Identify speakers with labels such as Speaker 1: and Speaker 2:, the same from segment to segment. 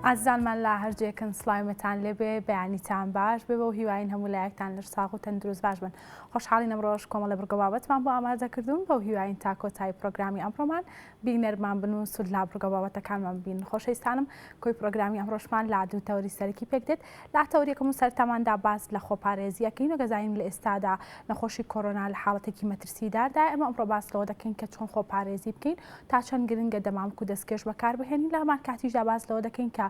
Speaker 1: ئازیزانمان لە هەر جێکن سڵاومەتان لێبێ بەیانیتان باش بێ بەو هیواین هەموو لایەکتان لەش ساغ و تەندروست باش بن خۆشحاڵین ئەمڕۆش کۆمەڵە بڕگە بابەتمان بۆ ئامادە کردوون بەو هیواین تا کۆتایی پرۆگرامی ئەمڕۆمان بینەرمان بن و سود لە بڕگە بابەتەکانمان ببینن. خۆشەویستانم کۆی پرۆگرامی ئەمڕۆشمان لە دوو تەوەری سەرەکی پێک دێت. لە تەوەری یەکەم و سەرەتاماندا باس لە خۆپارێزی ئەکەین و دەزانین لە ئێستادا نەخۆشی کۆرۆنا لە حاڵەتێکی مەترسیداردایە. ئێمە ئەمڕۆ باس لەوە دەکەین کە چۆن خۆپارێزی بکەین تا چەند گرنگە دەمامک و دەستکێش بەکاربهێنین. لە هەمان کاتیشدا باس لەوە دەکەین کە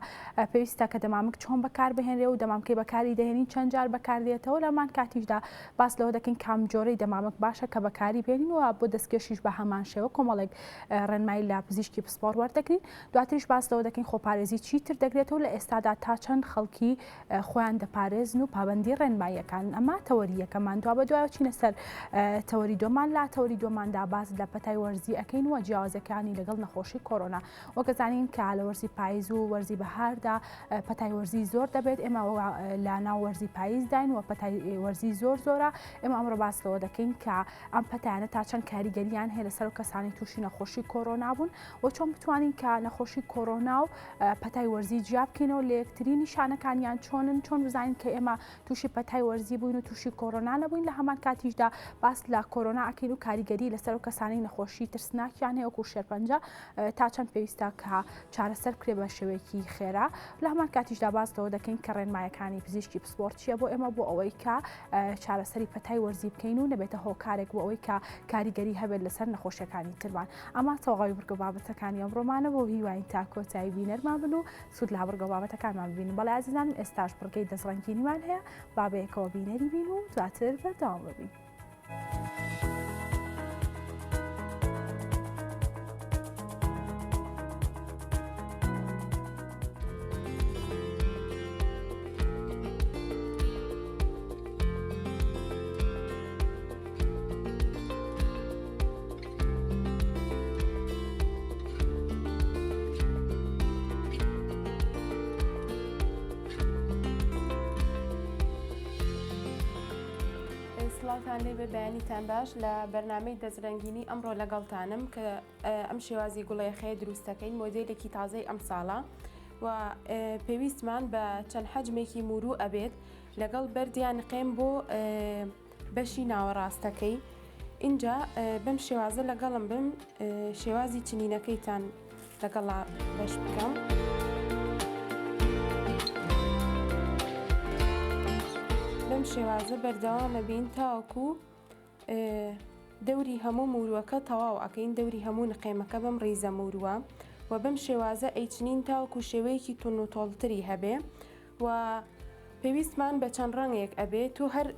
Speaker 1: پێویستە کە دەمامک چۆن بەکاربهێنرێ و دەمامکەی بەکاری دەهێنین چەند جار بەکاردێتەوە. لە هەمان کاتیشدا باس لەوە دەکەین کام جۆرەی دەمامک باشە کە بەکاری بێنین و بۆ دەستکێشیش بە هەمان شێوە کۆمەڵێک ڕێنمایی لە پزیشکی پسپۆڕ وەردەگرین. دواتریش باس لەوە دەکەین خۆپارێزی چیتر دەگرێتەوە لە ئێستادا تا چەند خەڵکی خۆیان دەپارێزن و پابەندی ڕێنماییەکانن. ئەمە تەوەری یەکەمان. دوابەدوایەوە چینە سەر تەوەری دووەمان. لە تەوەری دووەماندا باس لە پەتای وەرزی ئەکەین و جیاوازیەکانی لەگەڵ نەخۆشی کۆرۆنا. وەک ئەزانین کە لە وەرزی پاییز و وەرزی بەهاردا پەتای وەرزی زۆر دەبێت. ئێمە لە ناو وەرزی پاییزداین و پەتای وەرزی زۆر زۆرە. ئێمە ئەمڕۆ باس لەوە دەکەین کە ئەم پەتایانە تا چەند کاریگەریان هەیە لەسەر ئەو کەسانەی تووشی نەخۆشی کۆرۆنا بوون و چۆن بتوانین کە نەخۆشی کۆرۆنا و پەتای وەرزی جیا بکەینەوە لە یەکتری، نیشانەکانیان چۆنن، چۆن بزانین کە ئێمە تووشی پەتای وەرزی بووین و تووشی کۆرۆنا نەبووین. لە هەمان کاتیشدا باس لە کۆرۆنا ئەکەین و کاریگەری لەسەر ئەو کەسانەی نەخۆشی ترسناکیان هەیە وەکو شێرپەنجە تا چەند پێویستە کە چارەسەر بکرێت بە شێوەیەکی خێرا. لە هەمان کاتیشدا باس لەوە دەکەین کە ڕێنمایەکانی پزیشکی پسپۆڕ چییە بۆ ئێمە بۆ ئەوەی کە چارەسەری پەتای وەرزی بکەین و نەبێتە هۆکارێک بۆ ئەوەی کە کاریگەری هەبێت لەسەر نەخۆشیەکانی ترمان. ئەمە تەواوی بڕگە بابەتەکانی ئەمڕۆمانە بۆ هیواین تا کۆتایی بینەرمان بن و سوود لە بڕگە بابەتەکانمان ببینن. بەڵێ ئازیزانم ئێستاش بڕگەی دەستڕەنگینیمان هەیە با بەیەکەوە بینەری بین و دواتر بەردەوام ببین.
Speaker 2: سڵاوتان لێبێ بەیانیتان باش لە بەرنامەی دەسترەنگینی ئەمڕۆ لەگەڵتانم کە ئەم شێوازی گوڵەیەخەیە دروستەکەین مۆدێلێکی تازەی ئەم ساڵە و پێویستمان بە چەند حەجمێکی موورو ئەبێت لەگەڵ بەردیان نقێم بۆ بەشی ناوەڕاستەکەی ئینجا بەم شێوازە لەگەڵم بم شێوازی چنینەکەیتان لەگەڵا بەش بکەم. بەم شێوازە بەردەوامە بین تاوەکو دەوری هەموو موروەکە تەواو ئەکەین دەوری هەموو نقێمەکە بەم ڕیزە موروە و بەم شێوازە ئەیچنین تاوەکو شێوەیەکی تون و تۆڵتری هەبێ و پێویستمان بە چەند ڕەنگێک ئەبێ تۆ هەر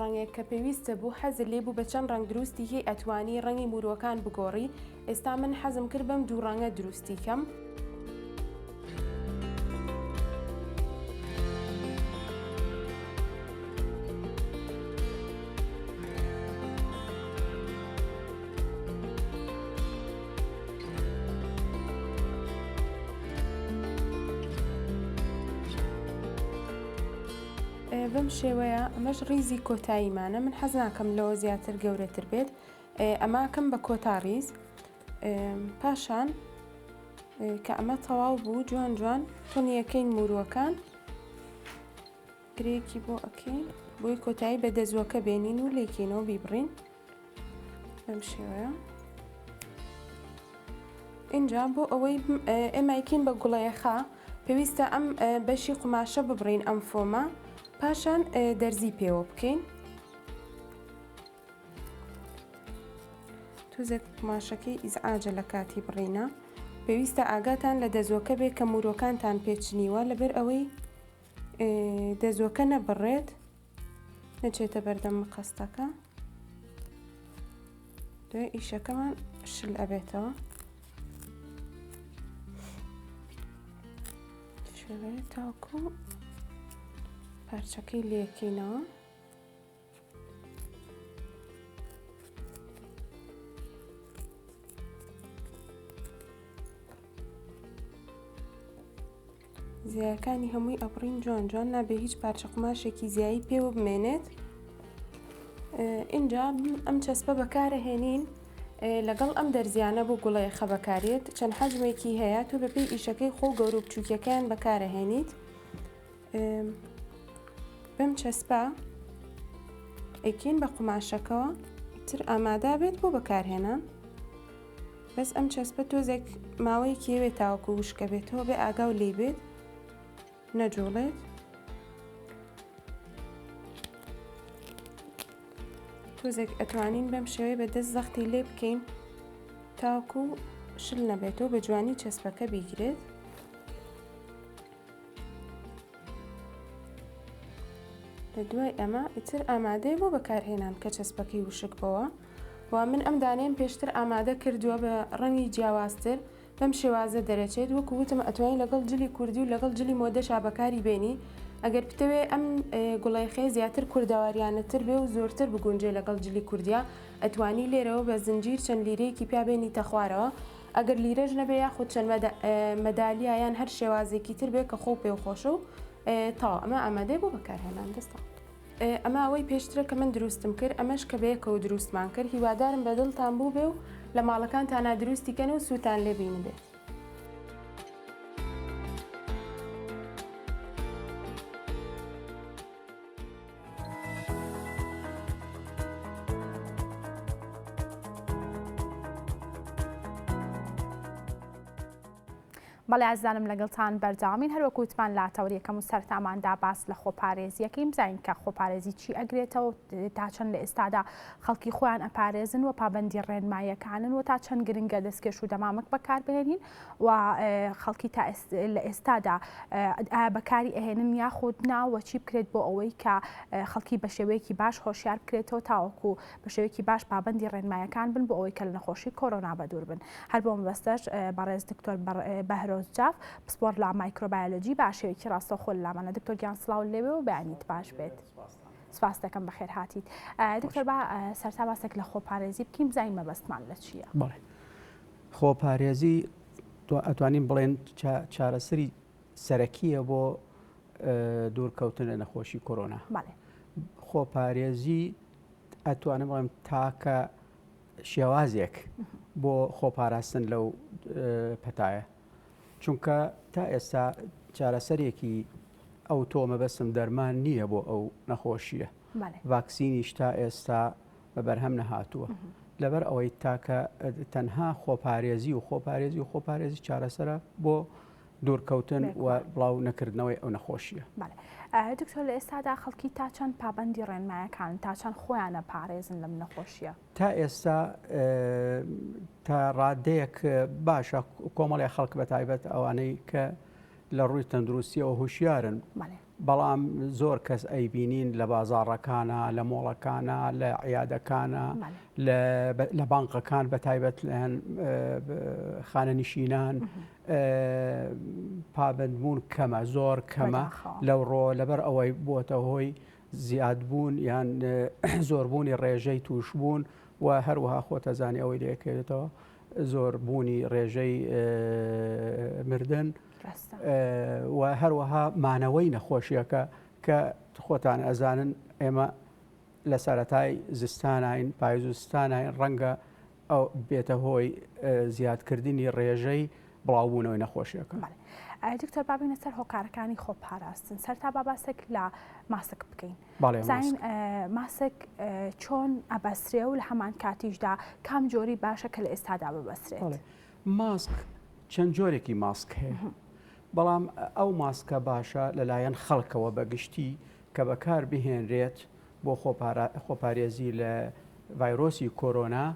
Speaker 2: ڕەنگێک کە پێویستە بوو حەزت لێ بوو بە چەند ڕەنگ دروستی کەی ئەتوانی ڕەنگی موروەکان بگۆڕی ئێستا من حەزم کرد بەم دوو ڕەنگە دروستی کەم. بەم شێوەیە ئەمەش ڕیزی کۆتاییمانە من حەز ناکەم لەوە زیاتر گەورەتر بێت ئەماکەم بە کۆتا ڕیز پاشان کە ئەمە تەواو بوو جوان جوان تونیەکەین موروەکان گرێکی بۆ ئەکەین بۆی کۆتایی بە دەزوەکە بێنین و لێکینەوە بیبڕین بەم شێوەیە اینجا بۆ ئەوەی ئێمایکین بە گوڵەیەخە پێویستە ئەم بەشی قوماشە ببڕین ئەم فۆمە پاشان دەرزی پێوە بکەین تۆزێک قوماشەکەی ئیزعاجە لە کاتی بڕینە پێویستە ئاگاتان لە دەزۆکە بێ کە مورۆکانتان پێچنیوە لەبەر ئەوەی دەزۆکە نەبڕێت نەچێتە بەردەم مقەستەکە دوای ئیشەکەمان شل ئەبێتەوە شێوەیە تاکو پارچەکەی لەکەینەوە زیایەکانی هەمووی ئەبڕین جوان جوان نابێ هیچ پارچە قوماشێکی زیایی پێوە بمێنێت ئینجا ئەم چەسپە بەکارەهێنین. لەگەڵ ئەم دەرزیانە بۆ گوڵەیەخە بەکارێت چەند حەجمێکی هەیە تۆ بەپێی ئیشەکەی خۆ گەورە و بچووکیەکەیان بەکارەهێنیت بەم چەسپە ئەیکەین بە قوماشەکەوە تر ئامادا بێت بۆ بەکارهێنان بەس ئەم چەسپە تۆزێک ماوەی کێوێت تاوەکو وشکە بێتەوە بێ ئاگاو لی بێت نەجوڵێت تۆزێک ئەتوانین بەم شێوەیە بە دەست زەختی لێ بکەین تاوەکو شل نەبێتەوە بە جوانی چەسپەکە بیگرێت لە دوای ئەمە ئیتر ئامادەیە بۆ بەکارهێنان کە چەسپەکەی وشک بۆوە و من ئەم دانەیەم پێشتر ئامادە کردووە بە ڕەنگی جیاوازتر بەم شێوازە دەرەچێت وەکو وتم ئەتوانی لەگەڵ جلی کوردی و لەگەڵ جلی مۆدەشا بەکاری بێنی ئەگەر بتەوێ ئەم گوڵەیخەیە زیاتر کوردەواریانەتر بێ و زۆرتر بگونجێ لەگەڵ جلی کوردیا ئەتوانی لێرەوە بە زنجیر چەند لیرەیەکی پیا بێنیتە خوارەوە ئەگەر لیرەش نەبێ یاخود چەند مەدالیا یان هەر شێوازێکی تر بێ کە خۆو پێ خۆشە و تەواو ئەمە ئامادەیە بۆ بەکارهێنان دەستان. ئەمە ئەوەی پێشترە کە من دروستم کرد ئەمەش کە بەیەکەوە دروستمان کرد هیوادارم بە دڵتان بووبێ و لە ماڵەکانتانا دروستی کەن و سوودتان لێ بینبێت.
Speaker 1: بەڵێ ئازیزانم لەگەڵتان بەردەوامین هەروەکو وتمان لە تەوەری یەکەم و سەرەتاماندا باس لە خۆپارێزیەکەین بزانین کە خۆپارێزی چی ئەگرێتەوە تا چەند لە ئێستادا خەڵکی خۆیان ئەپارێزن و پابەندی ڕێنماییەکانن و تا چەند گرنگە دەستکێش و دەمامک بەکاربهێنین و خەڵکی تا لە ئێستادا ئایا بەکاری ئەهێنن یاخود نا و چی بکرێت بۆ ئەوەی کە خەڵکی بە شێوەیەکی باش هۆشیار بکرێتەوە تاوەکو بە شێوەیەکی باش پابەندی ڕێنمایەکان بن بۆ ئەوەی کە لە نەخۆشی کۆرۆنا بەدوور بن هەر بۆ مەبەستەش بەڕێز دکتۆر بەهرۆز جاف پسپۆڕ لە مایکرۆبایۆلۆجی بە شێوەیەکی ڕاستەوخۆ لەلامانە دکتۆر گیان سڵاو لێوێ و بەیانیت باش بێت. سپاس دەکەم بەخێر هاتیت دکتۆر با سەرتا باسێک لە خۆپارێزی بکەین بزانین مەبەستمان لە چییە؟
Speaker 3: بەڵێ خۆپارێزی ئەتوانین بڵێن چارەسەری سەرەکیە بۆ دوورکەوتن لە نەخۆشی کۆرۆنا خۆپارێزی ئەتوانم بڵێم تاکە شێوازێک بۆ خۆپاراستن لەو پەتایە چونکە تا ئێستا چارەسەرێکی ئەو تۆ مەبەستم دەرمان نییە بۆ ئەو نەخۆشیە ڤاکسینیش تا ئێستا بە بەرهەم نەهاتووە لەبەر ئەوەی تاکە تەنها خۆپارێزی و خۆپارێزی و خۆپارێزی چارەسەرە بۆ دوورکەوتن و بڵاو نەکردنەوەی ئەو نەخۆشیە.
Speaker 1: دکتۆر لە ئێستادا خەڵکی تا چەند پابەندی ڕێنمایەکان تا چەند خۆیانە پارێزن لەم نەخۆشیە؟
Speaker 3: تا ئێستا تا ڕادەیەک باشە کۆمەڵی خەڵک بە تایبەت ئەوانەی کە لە ڕووی تەندروستیەوە هوشیارن بەڵام زۆر کەس ئەیبینین لە بازاڕەکانە لە مۆڵەکانە لە عیادەکانە لە بانقەکان بە تایبەت لەەن خانەنشینان پابندبوون کەمە زۆر کەمە لەو ڕۆ لەبەر ئەوەی بووەتە هۆی زیادبوون یان زۆربوونی ڕێژەی تووشبوون و هەروەها خۆتەزانی ئەوەی لەکەوێتەوە زۆربوونی ڕێژەی مردن و هەروەها مانەوەی نەخۆشیەکە کە خۆتان ئەزانن ئێمە لە سەرەتای زستانین پایز و زستانین ڕەنگە ئەو بێتە هۆی زیادکردنی ڕێژەی بڵاوبوونەوەی نەخۆشیەکە.
Speaker 1: دکتۆر با بینە سەر هۆکارەکانی خۆپاراستن سەرتا با باسێک لە ماسک بکەین بزانین ماسک چۆن ئەبەسرێ و لە هەمان کاتیشدا کام جۆری باشە کە لە ئێستادا ببەسرێت
Speaker 3: ماسک چەند جۆرێکی ماسک هەیە بەڵام ئەو ماسکە باشە لەلایەن خەڵکەوە بەگشتی کە بەکار بهێنرێت بۆ خۆپارێزی لە ڤایرۆسی کۆرۆنا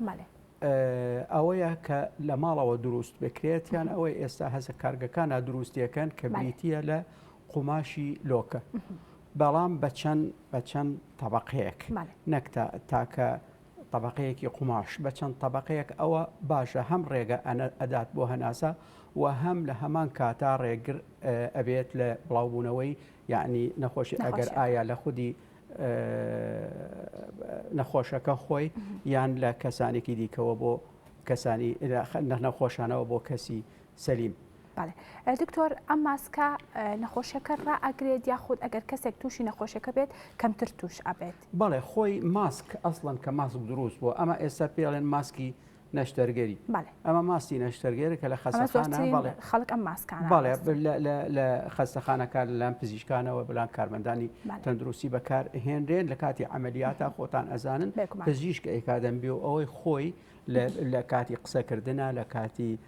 Speaker 3: ئەوەیە کە لە ماڵەوە دروست بکرێت یان ئەوەی ئێستا هەزە کارگەکانە دروستیەکەن کە بریتە لە قوماشی لۆکە بەڵام بە چەند بە چەند تەبقەیەک نەک تاکە تەبقەیەکی قوماش بە چەند تەبقەیەک ئەوە باشە هەم ڕێگە ئەدات بۆ هەناسە و هەم لە هەمان کاتا ڕێگر ئەبێت لە بڵاوبوونەوەی یعنی نەخۆشی ئەگەر ئایا لە خودی نەخۆشەکە خۆی یان لە کەسانێکی دیکەوە بۆ کەسانی نەخۆشانەوە بۆ کەسی سەلیم.
Speaker 1: دکتۆر ئەم ماسکە نەخۆشیەکە ڕائەگرێت یاخود ئەگەر کەسێک تووشی نەخۆشیەکە بێت کەمتر توش ئەبێت؟
Speaker 3: بەڵێ خۆی ماسک ئەسڵەن کە ماسک دروست بووە ئەمە ئێستا پێڵێن ماسکی. نەشتەرگەری ئەمە ماستی نەشتەرگەری کە لە خەستەخانە بەڵێ
Speaker 1: خەڵک ئەم ماسکانە
Speaker 3: بەڵێ لە خەستەخانەکان لەلایەن پزیشکانەوە بەلان کارمەندانی تەندروستی بەکار هێنرێن لە کاتی عملیاتا خۆتان ئەزانن پزیشک ئەیکادەم بێ و ئەوەی خۆی لە کاتی قسەکردنا لە کاتی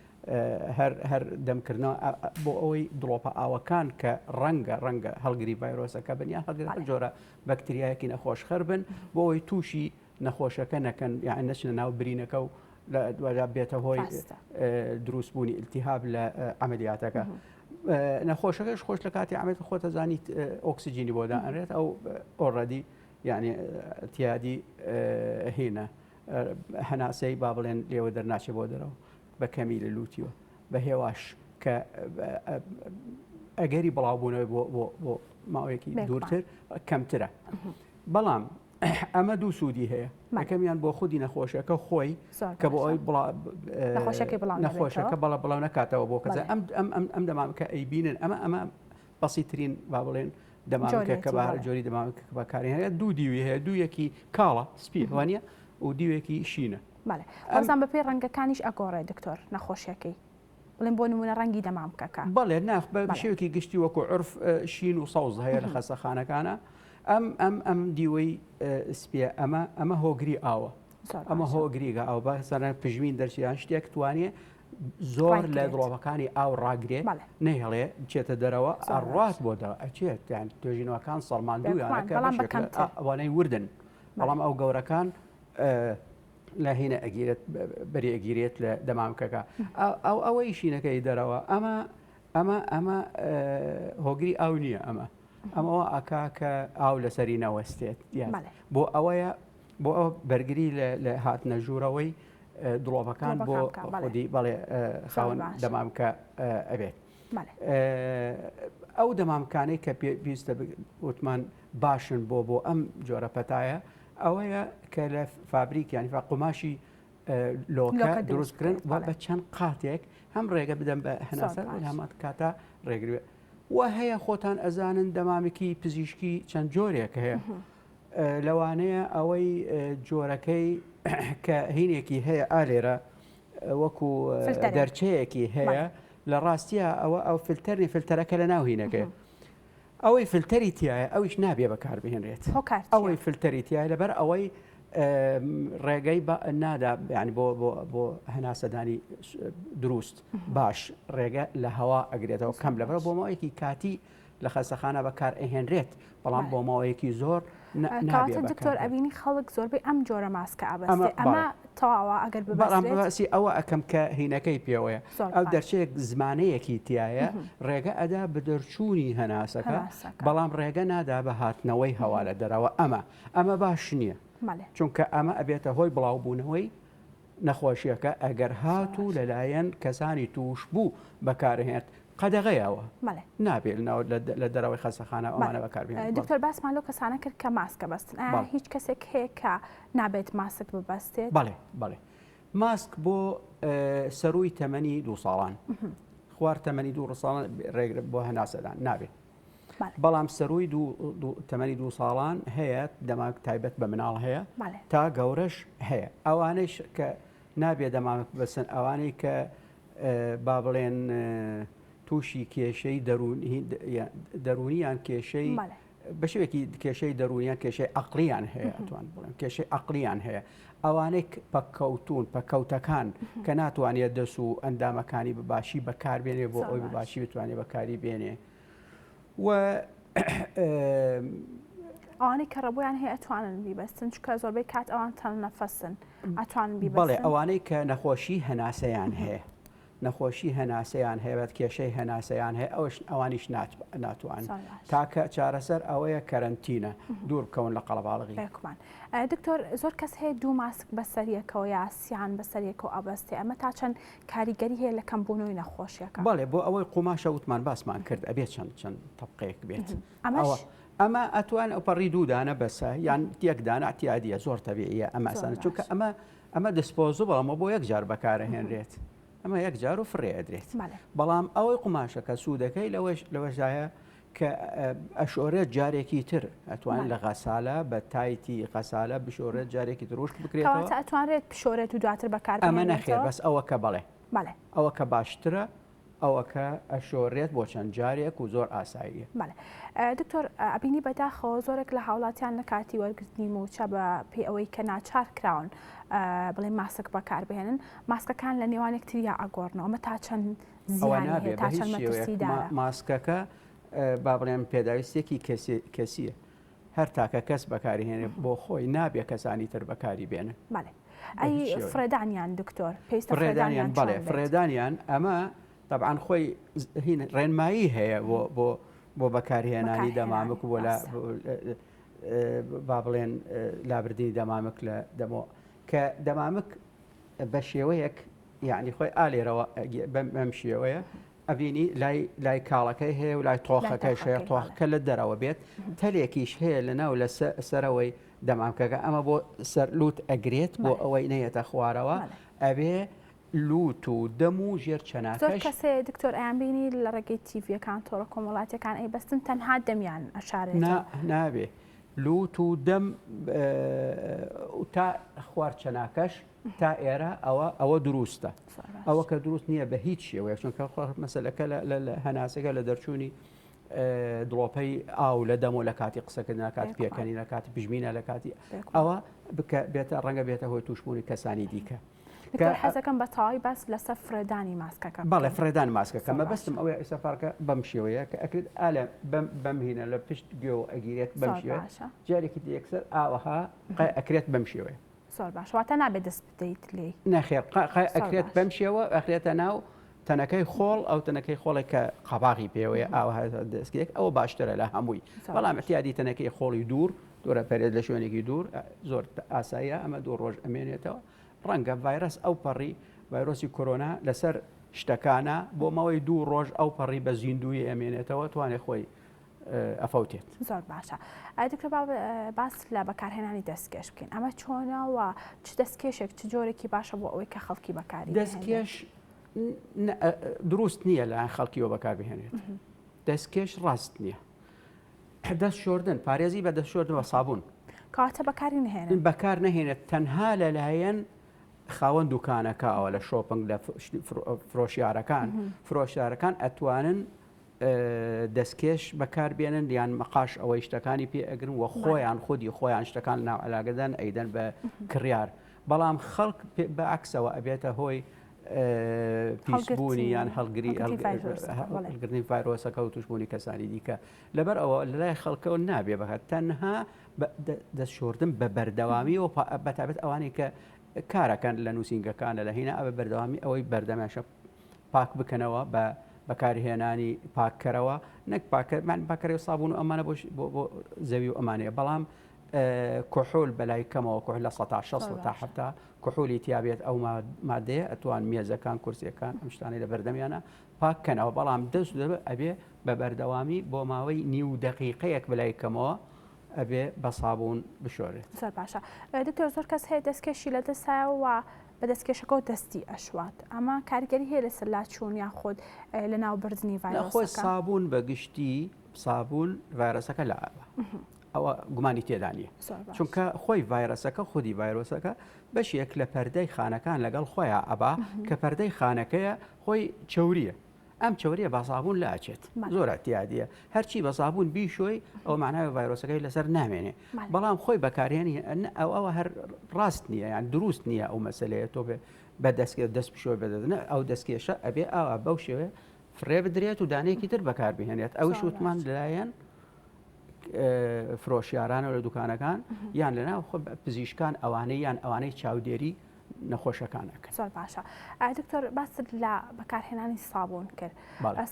Speaker 3: هەر هەر دەمکردنەوە بۆ ئەوەی دڵۆپە ئاوەکان کە ڕەنگە ڕەنگە هەڵگری ڤایرۆسەکە بن یان هەڵگری هەر جۆرە بەکتریایەکی نەخۆشخەر بن بۆ ئەوەی تووشی نەخۆشەکە نەکەن یان نەچنە ناو برینەکە و لە دواجار بێتە هۆی دروستبوونی التهاب لە عملیاتەکە. نەخۆشەکەش خۆش لە کاتی عملیات خۆتە زانیت ئۆکسجینی بۆ دائەنرێت ئەو already یعنی تیادی هینە هەناسەی با بڵێن لێوە دەرناچێ بۆ دەرەوە بە کەمی لە لوتیوە بە هێواش کە ئەگەری بڵاوبوونەوەی بۆ بۆ بۆ ماوەیەکی دوورتر کەمترە بەڵام ئەمە دوو سوودی هەیە یەکەمیان بۆ خودی نەخۆشەکە خۆی کە بۆ ئەوی نەخۆشەکە بەڵە بڵاو نکاتەوە بۆ کەزە ئەم ئەم ئەم ئەم دەمامکە ئەیبینن ئەمە ئەمە بەسیترین با بڵێن دەمامکە کە بە جۆری دەمامکە بەکاری هەیە دوو دیوی هەیە دوو یەکی کاڵە سپی وانە و دیوێکی شینە
Speaker 1: بەڵام بەپێی ڕەنگەکانیش ئەگۆڕێ دکتۆر نەخۆشیەکەی بڵێن بۆ نمونە ڕەنگی دەمامکەکە.
Speaker 3: بەڵێ ناخ بە شێوەیەکی گشتی وەکو عرف شین و سەوز هەیە لە خەستەخانەکانە ئەم ئەم ئەم دیوەی سپیە ئەمە ئەمە هۆگری ئاوە ئەمە هۆگریگە ئەو بە سەرە پژمین دەرچیان شتێک توانێ زۆر لە دڵۆپەکانی ئاو ڕاگرێ نەهێڵێ بچێتە دەرەوە ئەڕات بۆ دەوە ئەچێت یان توێژینەوەکان سەڵماندویانە کە ئەوانەی وردن بەڵام ئەو گەورەکان لە هینە ئەگیرێت بەری ئەگیرێت لە دەمامکەکە ئەو ئەوەی شینەکەی دەرەوە ئەمە ئەمە ئەمە هۆگری ئاو نییە ئەمە ئەمەوە ئاکا کە ئاو لەسەری نەوەستێت بۆ ئەوەیە بۆ ئەو بەرگری لە هاتنە ژوورەوەی دڵۆپەکان بۆ خودی بەڵێ خاوەن دەمامکە ئەبێت ئەو دەمامکانەی کە پێویستە وتمان باشن بۆ بۆ ئەم جۆرە پەتایە ئەوەیە کە لە فابریک یانی قوماشی لۆکە دروست بکرن و بە چەند قاتێک هەم ڕێگە بدەن بە هەناسە هەمان کاتا ڕێگرێ و هەیە خۆتان ئەزانن دەمامکی پزیشکی چەند جۆرێک هەیە لەوانەیە ئەوەی جۆرەکەی کە هینێکی هەیە ئالێرە وەکو دەرچەیەکی هەیە لە ڕاستیە ئەوە ئەو فلتەرنی فلتەرەکە لە ناو هینەکەی ئەوەی فلتەری تایە ئەویش نابێ بەکاربهێنرێت ئەوەی فلتەری تایە لەبەر ئەوەی ڕێگەی نادا ینی بۆ بۆ هەناسەدانی دروست باش ڕێگە لە هەوا ئەگرێتەوە کەم لەبەر بۆ ماوەیەکی کاتی لە خەستەخانە بەکار ئەهێنرێت بەڵام بۆ ماوەیەکی زۆر
Speaker 1: کەواتە دکتۆر ئەبینی خەڵک زۆربەی ئەم جۆرە ماسکە ئەبەستێ ئەمە تەواوە ئەگەر
Speaker 3: بەڵام باسی ئەوە ئەکەم کە هینەکەی پێوەیە ئەو دەرچەیەک زمانەیەکی تایە ڕێگە ئەدا بە دەرچوونی هەناسەکە بەڵام ڕێگە نادا بە هاتنەوەی هەوا لە دەرەوە ئەمە ئەمە باش نییە چونکە ئەمە ئەبێتە هۆی بڵاوبوونەوەی نەخۆشیەکە ئەگەر هاتوو لەلایەن کەسانی تووشبوو بەکارهێنرێت قەدەغەیە ئەوە نابێت لە دەرەوەی خەستەخانە ئەمانە بەکاربهێنرێت.
Speaker 1: دکتۆر باسمان لەو کەسانە کرد کە ماسک ئەبەستن ئایا هیچ کەسێک هەیە کە نابێت ماسک ببەستێت؟
Speaker 3: بەڵێ بەڵێ ماسک بۆ سەرووی تەمەنی دوو ساڵان خوار تەمەنی دوو ساڵان ڕێگر بۆ هەناسەدان نابێت بەڵام سەرووی تەمەنی دوو ساڵان هەیە دەمامک تایبەت بە مناڵ هەیە تا گەورەش هەیە ئەوانەیش کە نابێ دەمامک بەسن ئەوانەی کە با بڵێن تووشی کێشەی دەروونیان کێشەی بە شێوەیەکی کێشەی دەروونیان کێشەی عقلیان هەیە ئەتوان بڵێن کێشەی عقلیان هەیە ئەوانەی پەککەوتون پەکەوتەکان کە ناتوانێت دەست و ئەندامەکانی بەباشی بەکاربێنێ بۆ ئەوی بەباشی بتوانێت بەکاری بێنێ و
Speaker 1: ئەوانەی کە ڕەبۆیان هەیە ئەتوانن بیبەستن چونکە زۆربەی کات ئەوان تەنگ نەفەسن ئەتوانن بیبەستن؟
Speaker 3: بەڵێ ئەوانەی کە نەخۆشی هەناسەیان هەیە نەخۆشی هەناسەیان هەیە بەت کێشەی هەناسەیان هەیە ئەوش ئەوانیش ناتوان تاکە چارەسەر ئەوەیە کەرەنتینە دوور بکەون لە قەڵەباڵغی.
Speaker 1: بێگومان دکتۆر زۆر کەس هەیە دوو ماسک بەسەریەکەوە یا سیان بەسەریەکەوە ئەبەستێ ئەمە تا چەند کاریگەری هەیە لە کەمبوونەوەی نەخۆشیەکە؟
Speaker 3: بەڵێ بۆ ئەوەی قوماشە وتمان باسمان کرد ئەبێ چەند چەند تەبقەیەک بێت
Speaker 1: ئەمەش
Speaker 3: ئەمە ئەتوان ئەوپەڕی دوو دانە بەسە یان یەک دانە اعتیادیە زۆر تەبیعیە ئەمە ئەسانە چونکە ئەمە ئەمە disposable ئەمە بۆ یەک جار بەکارەهێنرێت ئەمە یەک جار و فڕێ ئەدرێت بەڵام ئەوەی قوماشەکە سوودەکەی لەوەش لەوەشدایە. کە ئەشۆرێت جارێکی تر ئەتوان لە غەسالە بە تایتی غەسالە بشۆرێت جارێکی دروشت بکرێتەوە.
Speaker 1: کەواتە ئەتوانرێت بشۆرێت و دواتر بەکار
Speaker 3: ئەمە نەخێر
Speaker 1: بهێنرێتەوە؟
Speaker 3: بەس ئەوە کە بەڵێ
Speaker 1: بەڵێ.
Speaker 3: ئەوە کە باشترە ئەوە کە ئەشۆرێت بۆ چەند جارێک و زۆر ئاساییە.
Speaker 1: بەڵێ دکتۆر ئەبینی بەداخەوە زۆرێک لە هاوڵاتیان لە کاتی وەرگرتنی مووچە بە پێی ئەوەی کە ناچار کراون بڵێ ماسک بەکار بهێنن ماسکەکان لە نێوان یەکتریا ئەگۆڕنەوە ئەمە تا چەند
Speaker 3: ئەوە
Speaker 1: زیانی
Speaker 3: نابێ
Speaker 1: هەیە
Speaker 3: بە
Speaker 1: تا
Speaker 3: هیچ
Speaker 1: چەند
Speaker 3: شێوەیەک
Speaker 1: مەترسیدارە؟
Speaker 3: ماسکەکە با بڵێم پێداویستێکی کەسیە هەر تاکە کەس بەکاری هێنێ بۆ خۆی نابێ کەسانی تر بەکاری بێنن.
Speaker 1: بەڵێ ئەی فڕێدانیان دکتۆر پێویستە
Speaker 3: فڕێدانیان
Speaker 1: فڕێدانیان
Speaker 3: بەڵێ
Speaker 1: چۆن بێت؟
Speaker 3: فڕێدانیان ئەمە تەبعەن خۆی هین ڕێنمایی هەیە بۆ بۆ بۆ بەکارهێنانی دەمامک
Speaker 1: بەکارهێنانی
Speaker 3: بۆ لە
Speaker 1: ڕاستە.
Speaker 3: با بڵێن لابردنی دەمامک لە دەمەوە کە دەمامک بە شێوەیەک یعنی خۆی ئالێرەوە بەم شێوەیە ئەبینی لای لای کاڵەکەی هەیە و لای تۆخەکەش هەیە تۆخەکە لە دەرەوە بێت تەلێکیش هەیە لە ناو لە سەرەوەی دەمامکەکە ئەمە بۆ سەر لوت ئەگرێت بۆ ئەوەی نەیەتە خوارەوە ئەبێ لوت و دەم و ژێر
Speaker 1: زۆر
Speaker 3: چەناکەش
Speaker 1: کەسێ دکتۆر ئەیان بینی لە ڕێگەی تیڤیەکان تۆڕە کۆمەڵاتیەکان ئەی بەستن تەنها دەمیان
Speaker 3: نا
Speaker 1: ئەشارێتەوە.
Speaker 3: نابێ لوت و دەم تا خوار چەناکەش تا ئێرە ئەوە ئەوە دروستە ئەوە کە دروست نییە بە هیچ شێوەیەک چونکە مەسلەکە لە هەناسەکە لە دەرچوونی دڵۆپەی ئاو لە دەم و لە کاتی قسەکردن لە کاتی پێکەنی لە کاتی پژمینە لە کاتی ئەوە بکە بێتە ڕەنگە بێتە هۆی توشببوونی کەسانی دیکە.
Speaker 1: حەزەکەم بە تەواوی باس لەسەر فرێدانی ماسکەکە
Speaker 3: بەڵێ فرێدان ماسکەکە مەبەستم ئەوەیە ئێستا فارکە بەم شێوەیە کە ئەکرێت ئالە بەم هینە لە پشت گوێ ئەگیرێت بەم شێوە جارێکی یەکسەر ئاوەها ئەکرێت بەم شێوەیە
Speaker 1: زۆر باش واتە نابێت دەست بدەیت لێی.
Speaker 3: نەخێر ئەکرێت بەم شێوە ئەخرێتە ناو تەنەکەی خۆڵ ئەو تەنەکەی خۆڵێک کە قەباغی پێوەیە ئاوها دەستێک ئەوە باشترە لە هەمووی بەڵام احتیادی تەنەکەی خۆڵی دوور دوورە پەرێت لە شوێنێکی دوور زۆر ئاساییە ئەمە دوو ڕۆژ ئەمێنێتەوە ڕەنگە ڤایرەس ئەو پەڕی ڤایرۆسی کۆرۆنا لەسەر شتەکانە بۆ ماوەی دوو ڕۆژ ئەو پەڕی بە زیندوی ئەمێنێتەوە توانێ خۆی ئەفەوتێت.
Speaker 1: زۆر باشە دکتۆر با باس لە بەکارهێنانی دەستکێش بکەین ئەمە چۆنە و چ دەستکێشێک چ جۆرێکی باشە بۆ ئەوەی کە خەڵکی بەکاری
Speaker 3: دەستکێش دروست نییە لەلایەن خەڵکیەوە بەکار بهێنێت دەستکێش ڕاست نییە دەست شۆردن پارێزی بە دەست شۆردن بە سابوون
Speaker 1: کاتە بەکاری نهێنن
Speaker 3: بەکار نەهێنێت تەنها لەلایەن خاوەن دوکانەکەەوە لە shopping لە فرۆشیارەکان فرۆشیارەکان ئەتوانن دەستکێش بەکار بێنن یان مەقاش ئەوەی شتەکانی پێ ئەگرن و خۆیان خودی خۆیان شتەکان ناو علاگەدان ئەیدەن بە کڕیار بەڵام خەڵک بە عکسەوە ئەبێتە هۆی پیسبوونی یان هەڵگری هەڵگرنی ڤایرۆسەکە و توشببوونی کەسانی دیکە لەبەر ئەوە لەلای خەڵکەوە نابێ بەکات تەنها دەست شۆردن بە بەردەوامی و بەتابێت ئەوانەی کە کارەکەن لە نووسینگەکانە لە هینا ئەوە بەردەوامی ئەوەی بەردەماشە پاک بکەنەوە بە بەکارهێنانی پاککەرەوە نەک پاکەمان پاکەرە و سابوون و ئەمانە بۆ بۆ زەوی و ئەمانەیە بەڵام کحول بەلای کەمەوە کحول لە 16 تا 70 کحولی تیابێت ئەو مادەیە ئەتوان مێزەکان کورسیەکان ئەم شتانەی لە بەردەمیانە پاککەنەوە بەڵام دەست دەبێت ئەبێ بە بەردەوامی بۆ ماوەی نیو دقیقەیەک بەلای کەمەوە ئەبێ بە سابوون بشۆرێت.
Speaker 1: زۆر باشە دکتۆر زۆر کەس هەیە دەستکێشی لە دەستایە و بە دەستکێشەکەەوە دەستی ئەشوات ئەمە کاریگەری هەیە لەسەر لاچوون یاخود لە ناوبردنی
Speaker 3: ڤایرۆسەکە؟ سابوون بە گشتی سابوون ڤایرۆسەکە لە ئەوە ئەوە گومانی تێدا نییە چونکە خۆی ڤایرۆسەکە خودی ڤایرۆسەکە بەشێک لە پەردەی خانەکان لەگەڵ خۆیان ئەبا کە پەردەی خانەکەیە خۆی چوریە ئەم چەوریە بە سابوون لاچێت زۆر اعتیادیە هەرچی بە سابوون بیشۆی ئەو معناوی ڤایرۆسەکەی لەسەر نامێنێ بەڵام خۆی بەکارهێنی ئەو ئەوە هەر ڕاست نییە یان دروست نییە ئەو مەسلەیە تۆ بێ بە دەستکێ دەست بشۆی بەدەدنە ئەو دەستکێشە ئەبێ ئاوا بەو شێوێ فڕێ بدرێت و دانەیەکی تر بەکار بهێنێت ئەوش وتمان لەلایەن فرۆشیارانە لە دوکانەکان یان لەناو خۆ پزیشکان ئەوانەی یان ئەوانەی چاودێری نەخۆشەکان ئەکەن.
Speaker 1: زۆر باشە دکتۆر باست لە بەکارهێنانی سابوون کرد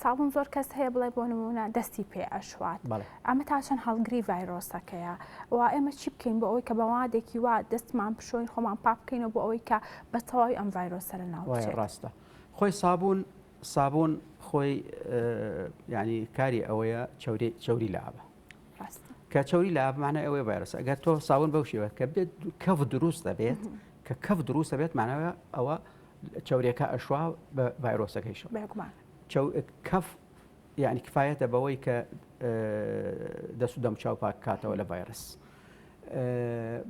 Speaker 1: سابوون زۆر کەس هەیە بڵێ بۆ نمونە دەستی پێ ئەشوات ئەمە تا چەند هەڵگری ڤایرۆسەکەیە و ئێمە چی بکەین بۆ ئەوەی کە بەوادێکی وا دەستمان بشۆین خۆمان پاک بکەینەوە بۆ ئەوەی کە بە تەواوی ئەم ڤایرۆسە لە ناو بچێت
Speaker 3: ڕاستە خۆی سابوون سابوون خۆی ینی کاری ئەوەیە چوری چوری لابە کە چەوری لە مانای ئەوەی ڤایرۆس ئەگەر تۆ ساون بەو شێوە کە بێت کەف دروست دەبێت کە کەف دروست دەبێت ماناوە ئەوە چەورێکە ئەشوا بە ڤایرۆسەکەیشەوە کەف یعنی کفاەتە بەوەی کە دەست و دەمچاو پاککاتەوە لە ڤایرس.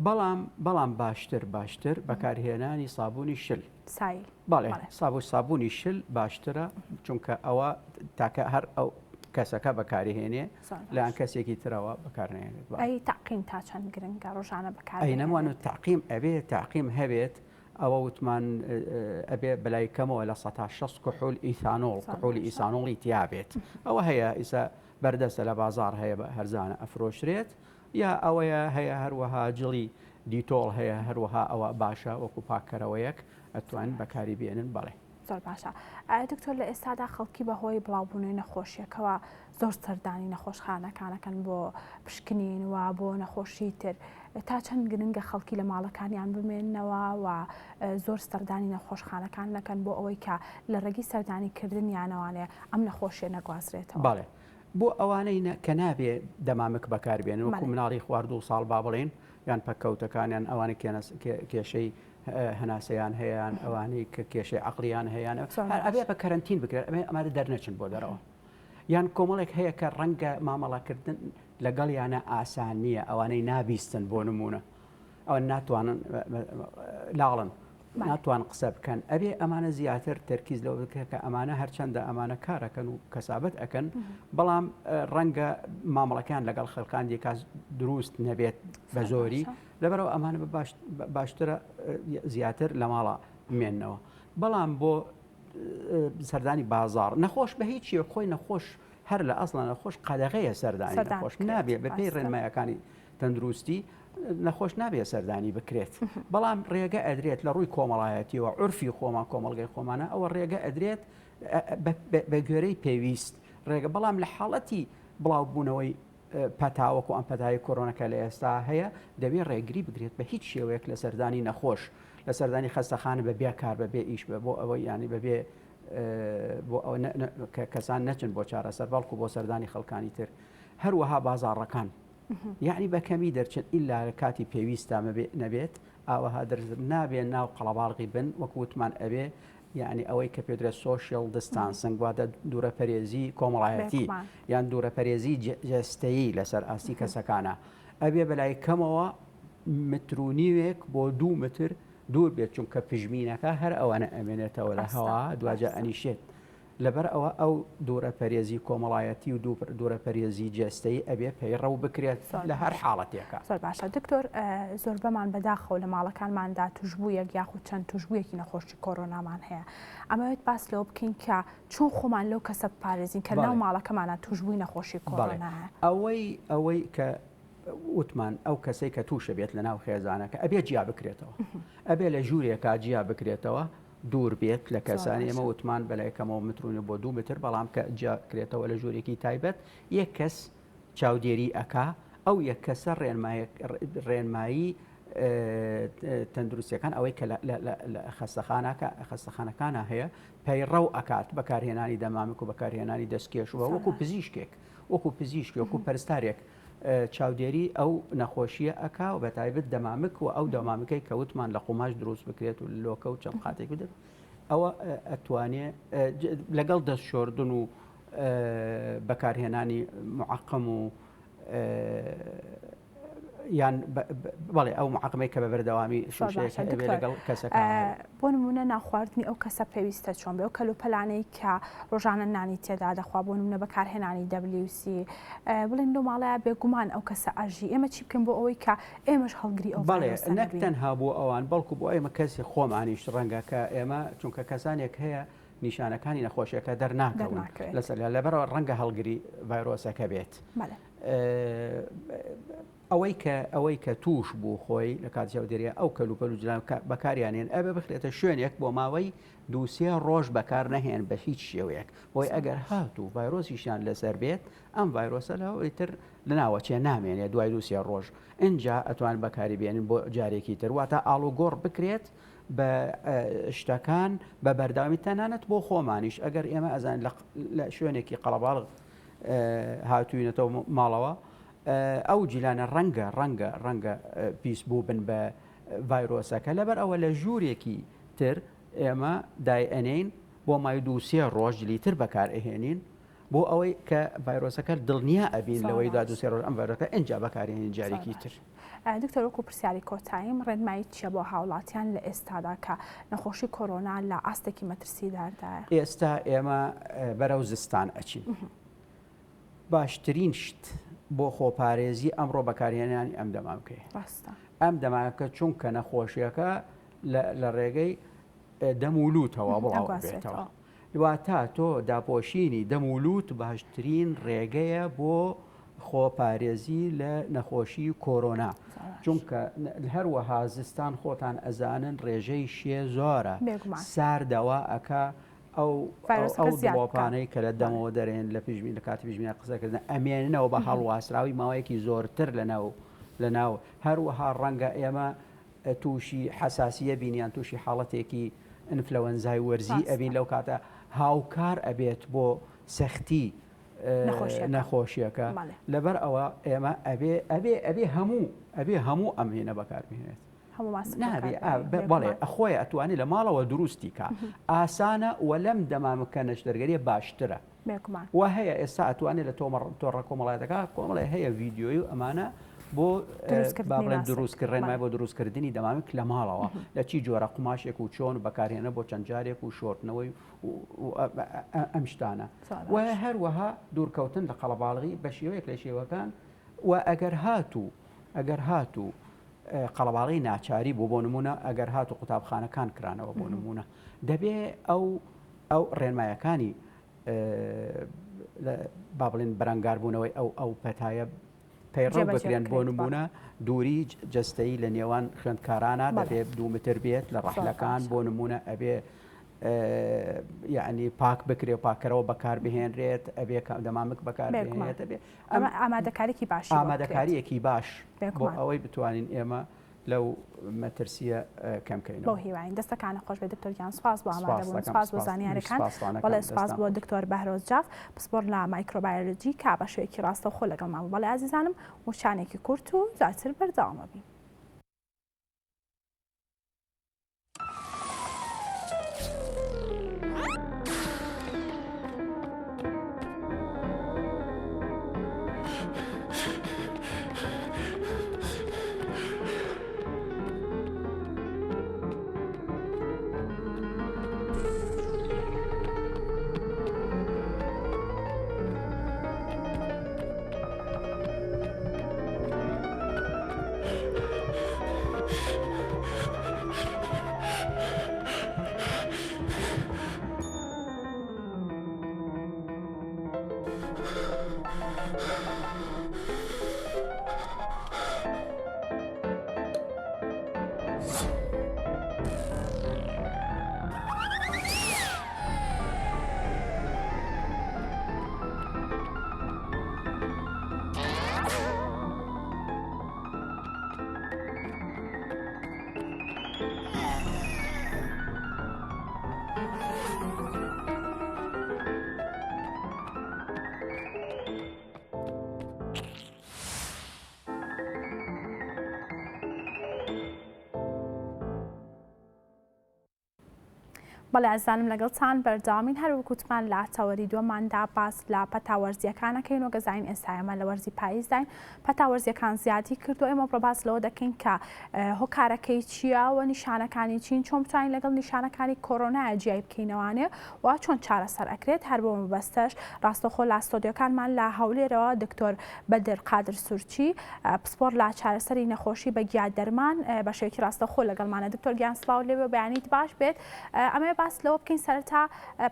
Speaker 3: بەڵام بەڵام باشتر باشتر بەکارهێنانی سابوونی شل
Speaker 1: سایل
Speaker 3: بەڵێ سابوو سابوونی شل باشترە چونکە ئەوە تاکە هەر ئەو کەسەکە بەکاریهێنێ لەیان کەسێکی ترەوە بەکارنێنێت
Speaker 1: ئەی تاقیم تا چەند گرنگە ڕۆژانە بەکار
Speaker 3: ئەی نەموان و تاقیم ئەبێ تاقیم هەبێت ئەوە وتمان ئەبێ بەلای کەمەوە 600 کحول ئیثانۆڵ کحولی ئیسانۆڵی تیابێت ئەوە هەیە ئیسا بەردەستە لە بازار هەیە بە هەرزانە ئەفرۆشرێت یا ئەوەیە هەیە هەروەها جڵی دیتۆڵ هەیە هەروەها ئەوە باشە وەکو پاککەرەوەیەک ئەتوان بەکاری بێنن بەڵێ.
Speaker 1: زۆر باشە ئایا دکتۆر لە ئێستادا خەڵکی بەهۆی بڵاوبوونەوەی نەخۆشیەکەوە زۆر سەردانی نەخۆشخانەکانەکەن بۆ پشکنین و بۆ نەخۆشی تر تا چەند گرنگە خەڵکی لە ماڵەکانیان بمێننەوە و زۆر سەردانی نەخۆشخانەکان نەکەن بۆ ئەوەی کە لە ڕێگەی سەردانی کردنیانەوانێ ئەم نەخۆشیە نەگوازرێتەوە؟
Speaker 3: بەڵێ بۆ ئەوانەی کە نابێ دەمامک بەکار بێنن وەکو مناڵی خوار دوو ساڵ با بڵێین یان پەککەوتەکان یان ئەوانەی کێشەی هەناسەیان هەیە یان ئەوانەی کە کێشەی عەقڵیان هەیە یان ئەبێ بە کەرەنتین بکرێت ئەبێ ئەمانە دەرنەچن بۆ دەرەوە یان کۆمەڵێک هەیە کە ڕەنگە مامەڵەکردن لەگەڵیانە ئاسان نییە ئەوانەی نابیستن بۆ نمونە ئەوە ناتوانن لاڵن ناتوان قسە بکەن ئەبێ ئەمانە زیاتر تەرکیز لەوە بکە کە ئەمانە هەرچەندە ئەمانە کارەکەن و کەسابەت ئەکەن بەڵام ڕەنگە مامەڵەکان لەگەڵ خەڵکان دیکە دروست نەبێت بە زۆری لەبەرەوە ئەمانە بە باشترە زیاتر لە ماڵە بمێنەوە بەڵام بۆ سەردانی بازار نەخۆش بە هیچ خۆی نەخۆش هەر لە ئەسڵە نەخۆش قەدەغەیە سەردانی نەخۆش نابێ بەپێی ڕێنمایەکانی تەندروستی نەخۆش نابێت سەردانی بکرێت بەڵام ڕێگە ئەدرێت لە ڕووی کۆمەڵایەتیەوە عرفی خۆمان کۆمەڵگەی خۆمانە ئەوە ڕێگە ئەدرێت بە گوێرەی پێویست ڕێگە بەڵام لە حاڵەتی بڵاوبوونەوەی پەتاوەکو ئەم پەتای کۆرۆنەکە لە ئێستا هەیە دەبێ ڕێگری بگرێت بە هیچ شێوەیەک لە سەردانی نەخۆش لە سەردانی خەستەخانە بە بێ کار بە بێ ئیش بە بۆ ئەوەی ینی بەبێ بۆ ئەوە کەسان نەچن بۆ چارەسەر بەڵکو بۆ سەردانی خەڵکانی تر هەروەها بازاڕەکان یەعنی بە کەمی دەرچن ئیلا لە کاتی پێویستا نەبێت ئاوەها دەرز نابێ ناو قەڵەباڵغی بن وەک وتمان ئەبێ یعنی ئەوەی کە پێدرێت social distancing واتە دوورەپەرێزی کۆمەڵایەتی یان دوورەپەرێزی جەستەیی لەسەر ئاستی کەسەکانە ئەبێ بەلای کەمەوە متر و نیوێک بۆ دوو متر دوور بێت چونکە پژمینەکە هەر ئەوانە ئەمێنێتەوە لە هەوا دواجار ئەنیشێت لەبەر ئەوە ئەو دوورەپەرێزی کۆمەڵایەتی و دوورەپەرێزی جەستەیی ئەبێ پەیڕەو بکرێت لە هەر حاڵەتێکا.
Speaker 1: زۆر باشە دکتۆر، زۆربەمان بەداخەوە لە ماڵەکانماندا توشبوویەک یاخود چەند توشبوویەکی نەخۆشی کۆرۆنامان هەیە، ئەمەوێت باس لەوە بکەین کە چۆن خۆمان لەو کەسە بپارێزین کە لەناو ماڵەکەمانا توشبووی نەخۆشی کۆرۆنایە؟
Speaker 3: ئەوەی ئەوەی کە وتمان ئەو کەسەی کە تووشە بێت لەناو خێزانەکە ئەبێ جیا بکرێتەوە، ئەبێ لە ژوورێکا جیا بکرێتەوە، دوور بێت لە کەسانی ئێمە وتمان بەلای کەمەوە مترونە بۆ دوو متر بەڵام کە جیاکرێتەوە لە ژوورێکی تایبەت یەک کەس چاودێری ئەکا ئەو یەک کەسە ڕێنمایی تەندروستیەکان ئەوەی کە لە خەستەخانەکە خەستەخانەکانە هەیە پەیڕەو ئەکات بەکارهێنانی دەمامک و بەکارهێنانی دەستکێش وە وەکو پزیشکێک وەکو پزیشک وەکو پەرستارێک چاودێری ئەو نەخۆشیە ئەکا و بەتایبەت دەمامک و ئەو دەمامکەی کە وتمان لە قوماش دروست بکرێت و لۆکە و چەند قاتێک بدەن ئەوە ئەتوانێ لەگەڵ دەست شۆردن و بەکارهێنانی معقم و یان بەڵێ ئەو معقمەی کە بە بەردەوامی شوشەیەک هەبێ لەگەڵ کەسەکە.
Speaker 1: بۆ نمونە نانخواردنی ئەو کەسە پێویستە چۆن بێ ئەو کەلوپەلانەی کە ڕۆژانە نانی تێدا دەخوا بۆ نمونە بەکارهێنانی WC بڵێن لەو ماڵەیە بێگومان ئەو کەسە ئەژی ئێمە چی بکەین بۆ ئەوەی کە ئێمەش هەڵگری ئەو
Speaker 3: بەڵێ نەک تەنها بۆ ئەوان بەڵکو بۆ ئێمە کەسی خۆمانیش ڕەنگە کە ئێمە چونکە کەسانێک هەیە نیشانەکانی نەخۆشیەکە دەرناکەون لەسەر لەبەرەوە ڕەنگە هەڵگری ڤایرۆسەکە بێت. ئەوەی کە ئەوەی کە تووش بوو خۆی لە کاتی چاودێریە ئەو کەلوپەل و جلان کە بەکاریانێن ئەبێ بخرێتە شوێنێک بۆ ماوەی دووسێ ڕۆژ بەکار نەهێن بە هیچ شێوەیەک بۆی ئەگەر هاتوو ڤایرۆسیشیان لەسەر بێت ئەم ڤایرۆسە لەوەی تر لەناوەچێ نامێنێ دوای دووسێ ڕۆژ ئینجا ئەتوان بەکاری بێنن بۆ جارێکی تر واتە ئاڵوگۆڕ بکرێت بە شتەکان بە بەردەوامی تەنانەت بۆ خۆمانیش ئەگەر ئێمە ئەزان لە شوێنێکی قەڵەباڵغ هاتووینەتەوە ماڵەوە ئەو جیلانە ڕەنگە ڕەنگە ڕەنگە پیس بوو بن بە ڤایرۆسەکە لەبەر ئەوە لە ژوورێکی تر ئێمە دای ئەنین بۆ مای دووسێ ڕۆژ جلی تر بەکار ئەهێنین. بۆ ئەوەی کە ڤایرۆسەکە دڵنیا ئەبین لەوەی دا دوسێ ڕۆژ ئەم ڤایرۆسەکە ئینجا بەکارێنین جارێکی تر.
Speaker 1: دکتۆر وەکو پرسیاری کۆتاییم ڕێنمایی چیە بۆ هاوڵاتیان لە ئێستادا کە نەخۆشی کۆرۆنا لە ئاستێکی مەترسیداردایە؟
Speaker 3: ئێستا ئێمە بەرەو زستان ئەچین باشترین شت بۆ خۆپارێزی ئەمڕۆ بەکارهێنانی ئەم دەمامکەیە
Speaker 1: ڕاستە
Speaker 3: ئەم دەمامکە چونکە نەخۆشیەکە لە ڕێگەی دەم و لوتەوە بڵاو بێتەوە واتە تۆ داپۆشینی دەم و لوت باشترین ڕێگەیە بۆ خۆپارێزی لە نەخۆشی کۆرۆنا چونکە هەروەها زستان خۆتان ئەزانن ڕێژەی شێ زۆرە ساردەوە ئەکا ئەو ئەو دڵۆپانەی کە لە دەمەوە دەرێن لە پژمین لە کاتی پژمینە قسەکردن ئەمێننەوە بە هەڵواسراوی ماوەیەکی زۆرتر لە ناو لە ناو هەروەها ڕەنگە ئێمە تووشی حەساسیە بین یان تووشی حاڵەتێکی ئینفلەوەنزای وەرزی ئەبین لەو کاتە هاوکار ئەبێت بۆ سەختی نەخۆشیەکە لەبەر ئەوە ئێمە ئەبێ ئەبێ ئەبێ هەموو ئەبێ هەموو ئەمێنە بەکاربهێنێت بەڵێ ئەخۆی ئەتوانێت لە ماڵەوە دروستی کا ئاسانە و لەم دەمامکە نەشتەرگەریە باشترە
Speaker 1: بێگومان.
Speaker 3: وە هەیە ئێستا ئەتوانێت لە تۆمەڕ تۆڕە کۆمەڵایەتەکە کۆمەڵێ هەیە ڤیدیۆی و ئەمانە بۆ
Speaker 1: دروستکردنی
Speaker 3: با بڵێن
Speaker 1: ماسک.
Speaker 3: دروستکرد ڕێنمای
Speaker 1: بەڵێ.
Speaker 3: بۆ دروستکردنی دەمامک لە ماڵەوە لە چی جۆرە قوماشێک و چۆن بەکارهێنە بۆ چەند جارێک و شۆردنەوەی و و ئەم شتانە
Speaker 1: زۆر
Speaker 3: و
Speaker 1: باش.
Speaker 3: هەروەها دوورکەوتن لە قەڵەباڵغی بە شێوەیەک لە شێوەکان و ئەگەر هاتوو ئەگەر هاتوو قەڵەباڵغی ناچاری بوو بۆ نمونە ئەگەر هاتوو قوتابخانەکان کرانەوە بۆ نمونە دەبێ ئەو ئەو ڕێنمایەکانی با بڵێن بەرەنگاربوونەوەی ئەو ئەو پەتایە پەیڕەو بکرێن بۆ نمونە دووری جەستەیی لە نێوان خوێندکارانە دەبێ دوو متر بێت لە ڕەحلەکان بۆ نمونە ئەبێ یعنی پاک بکرێ و پاکەرەوە بەکار بهێنرێت ئەبێ دەمامک بەکار بهێنرێت ئەبێ
Speaker 1: ئەمە ئامادەکاریکی باش
Speaker 3: ئامادەکاریەکی باش بۆ ئەوەی بتوانین ئێمە لەو مەترسیە کەم کەینەوە.
Speaker 1: بەو هیواین. دەستەکانت خۆش بێت دکتۆر گیان سوپاس بۆ ئامادەبوون سوپاس بۆ زانیارەکان بەڵێ سوپاس بۆ دکتۆر بەهرۆز جاف پسپۆڕ لە مایکرۆبایۆلۆجی کە بە شێوەیەکی ڕاستەوخۆ لەگەڵمان بوو بەڵێ ئازیزانم وچانێکی کورت و دواتر بەردەوام ئەبین. بەڵێ ئازیزانم لەگەڵتان بەردەوامین هەر وەک وتمان لە تەوەری دووەماندا باس لە پەتا وەرزیەکان ئەکەین وەک ئەزانین ئێستا ئێمە لە وەرزی پاییزداین پەتا وەرزیەکان زیادی کردو ئێمە بڕۆ باس لەوە دەکەین کە هۆکارەکەی چییە و نیشانەکانی چین چۆن بتوانین لەگەڵ نیشانەکانی کۆرۆنایە جیای بکەینەوانێ و چۆن چارەسەر ئەکرێت هەر بۆ مەبەستەش ڕاستەوخۆ لە ستۆدیۆکانمان لە هەولێرەوە دکتۆر بەدر قادر سورچی پسپۆڕ لە چارەسەری نەخۆشی بە گیا دەرمان بە شێوەیەکی ڕاستەوخۆ لەگەڵمانە. دکتۆر گیان سڵاو لێبێ و بەیانیت باش بێت. ئەمەوێ باس لەوە بکەین سەرەتا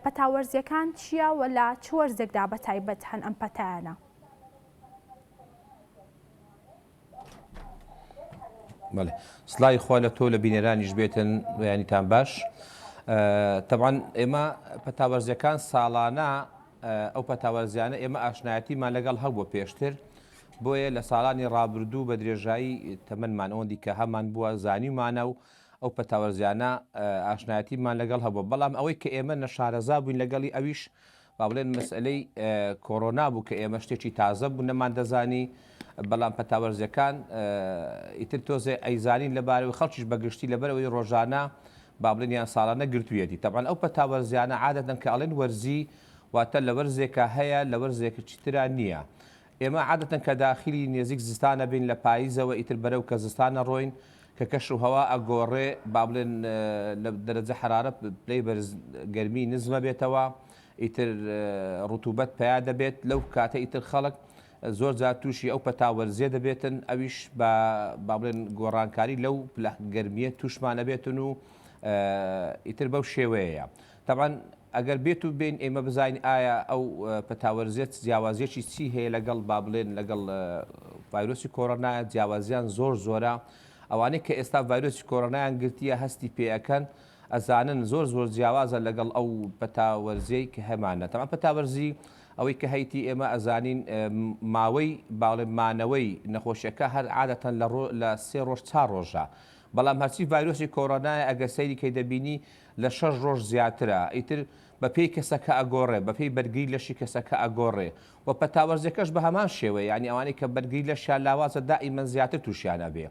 Speaker 1: پەتا وەرزیەکان چییە و لە چ وەرزێکدا بە تایبەت هەن ئەم پەتایانە؟
Speaker 4: بەڵێ سڵاوی خوا لە تۆ لە بینەرانیش بێتن بەیانیتان باش. تەبعەن ئێمە پەتا وەرزیەکان ساڵانە ئەو پەتا وەرزیانە ئێمە ئاشنایەتیمان لەگەڵ هەبووە پێشتر، بۆیە لە ساڵانی ڕابردوو بە درێژایی تەمەنمان ئەوەندی کە هەمان بووە زانیومانە و ئەو پەتا وەرزیانە ئاشنایەتیمان لەگەڵ هەبووە، بەڵام ئەوەی کە ئێمە نەشارەزا بووین لەگەڵی ئەویش با بڵێن مەسئەلەی کۆرۆنا بوو کە ئێمە شتێکی تازە بوو نەماندەزانی، بەڵام پەتا وەرزیەکان ئیتر تۆزێ ئەیزانین لەبارەوەی خەڵکیش بەگشتی لەبەرئەوەی ڕۆژانە با بڵێن یان ساڵانە گرتوویەتی تەبعەن ئەو پەتا وەرزیانە عادەتەن کە ئەڵێن وەرزی واتە لە وەرزێکا هەیە لە وەرزێکچی ترا نییە. ئێمە عادەتەن کە داخیلی نێزیک زستانە بین لە پاییزەوە ئیتر بەرەو کە زستانە ڕۆین کە کەش و هەوا ئەگۆڕێ با بڵێن لە دەرەجە حەرارە پلەی بەرز گەرمی نزمە بێتەوە ئیتر ڕتوبەت پیا دەبێت لەو کاتە ئیتر خەڵک زۆر جار تووشی ئەو پەتا وەرزیە دەبێتن ئەویش بە با بڵێن گۆڕانکاری لەو پلە گەرمیە تووشمان ئەبێتن و ئیتر بەو شێوەیەیە تەبعەن ئەگەر بێت و بێین ئێمە بزانین ئایا ئەو پەتا وەرزیە جیاوازیەکی چی هەیە لەگەڵ با بڵێن لەگەڵ ڤایرۆسی کۆرۆنا جیاوازیان زۆر زۆرە ئەوانەی کە ئێستا ڤایرۆسی کۆرۆنایان گرتیە هەستی پێ ئەکەن ئەزانن زۆر زۆر جیاوازە لەگەڵ ئەو پەتا وەرزیەی کە هەمانە تەبعەن پەتا وەرزی ئەوەی کە هەیتی ئێمە ئەزانین ماوەی باڵێ مانەوەی نەخۆشیەکە هەر عادەتەن لە ڕۆ لە سێ ڕۆژ چار ڕۆژە بەڵام هەرچی ڤایرۆسی کۆرۆنایە ئەگەر سەیری کەی دەبینی لە شەش ڕۆژ زیاترە ئیتر بە پێی کەسەکە ئەگۆڕێ بە پێی بەرگری لەشی کەسەکە ئەگۆڕێ و پەتا وەرزیەکەش بە هەمان شێوەیە یانی ئەوانەی کە بەرگری لەشیان لاوازە دائیمەن زیاتر توشیان ئەبێ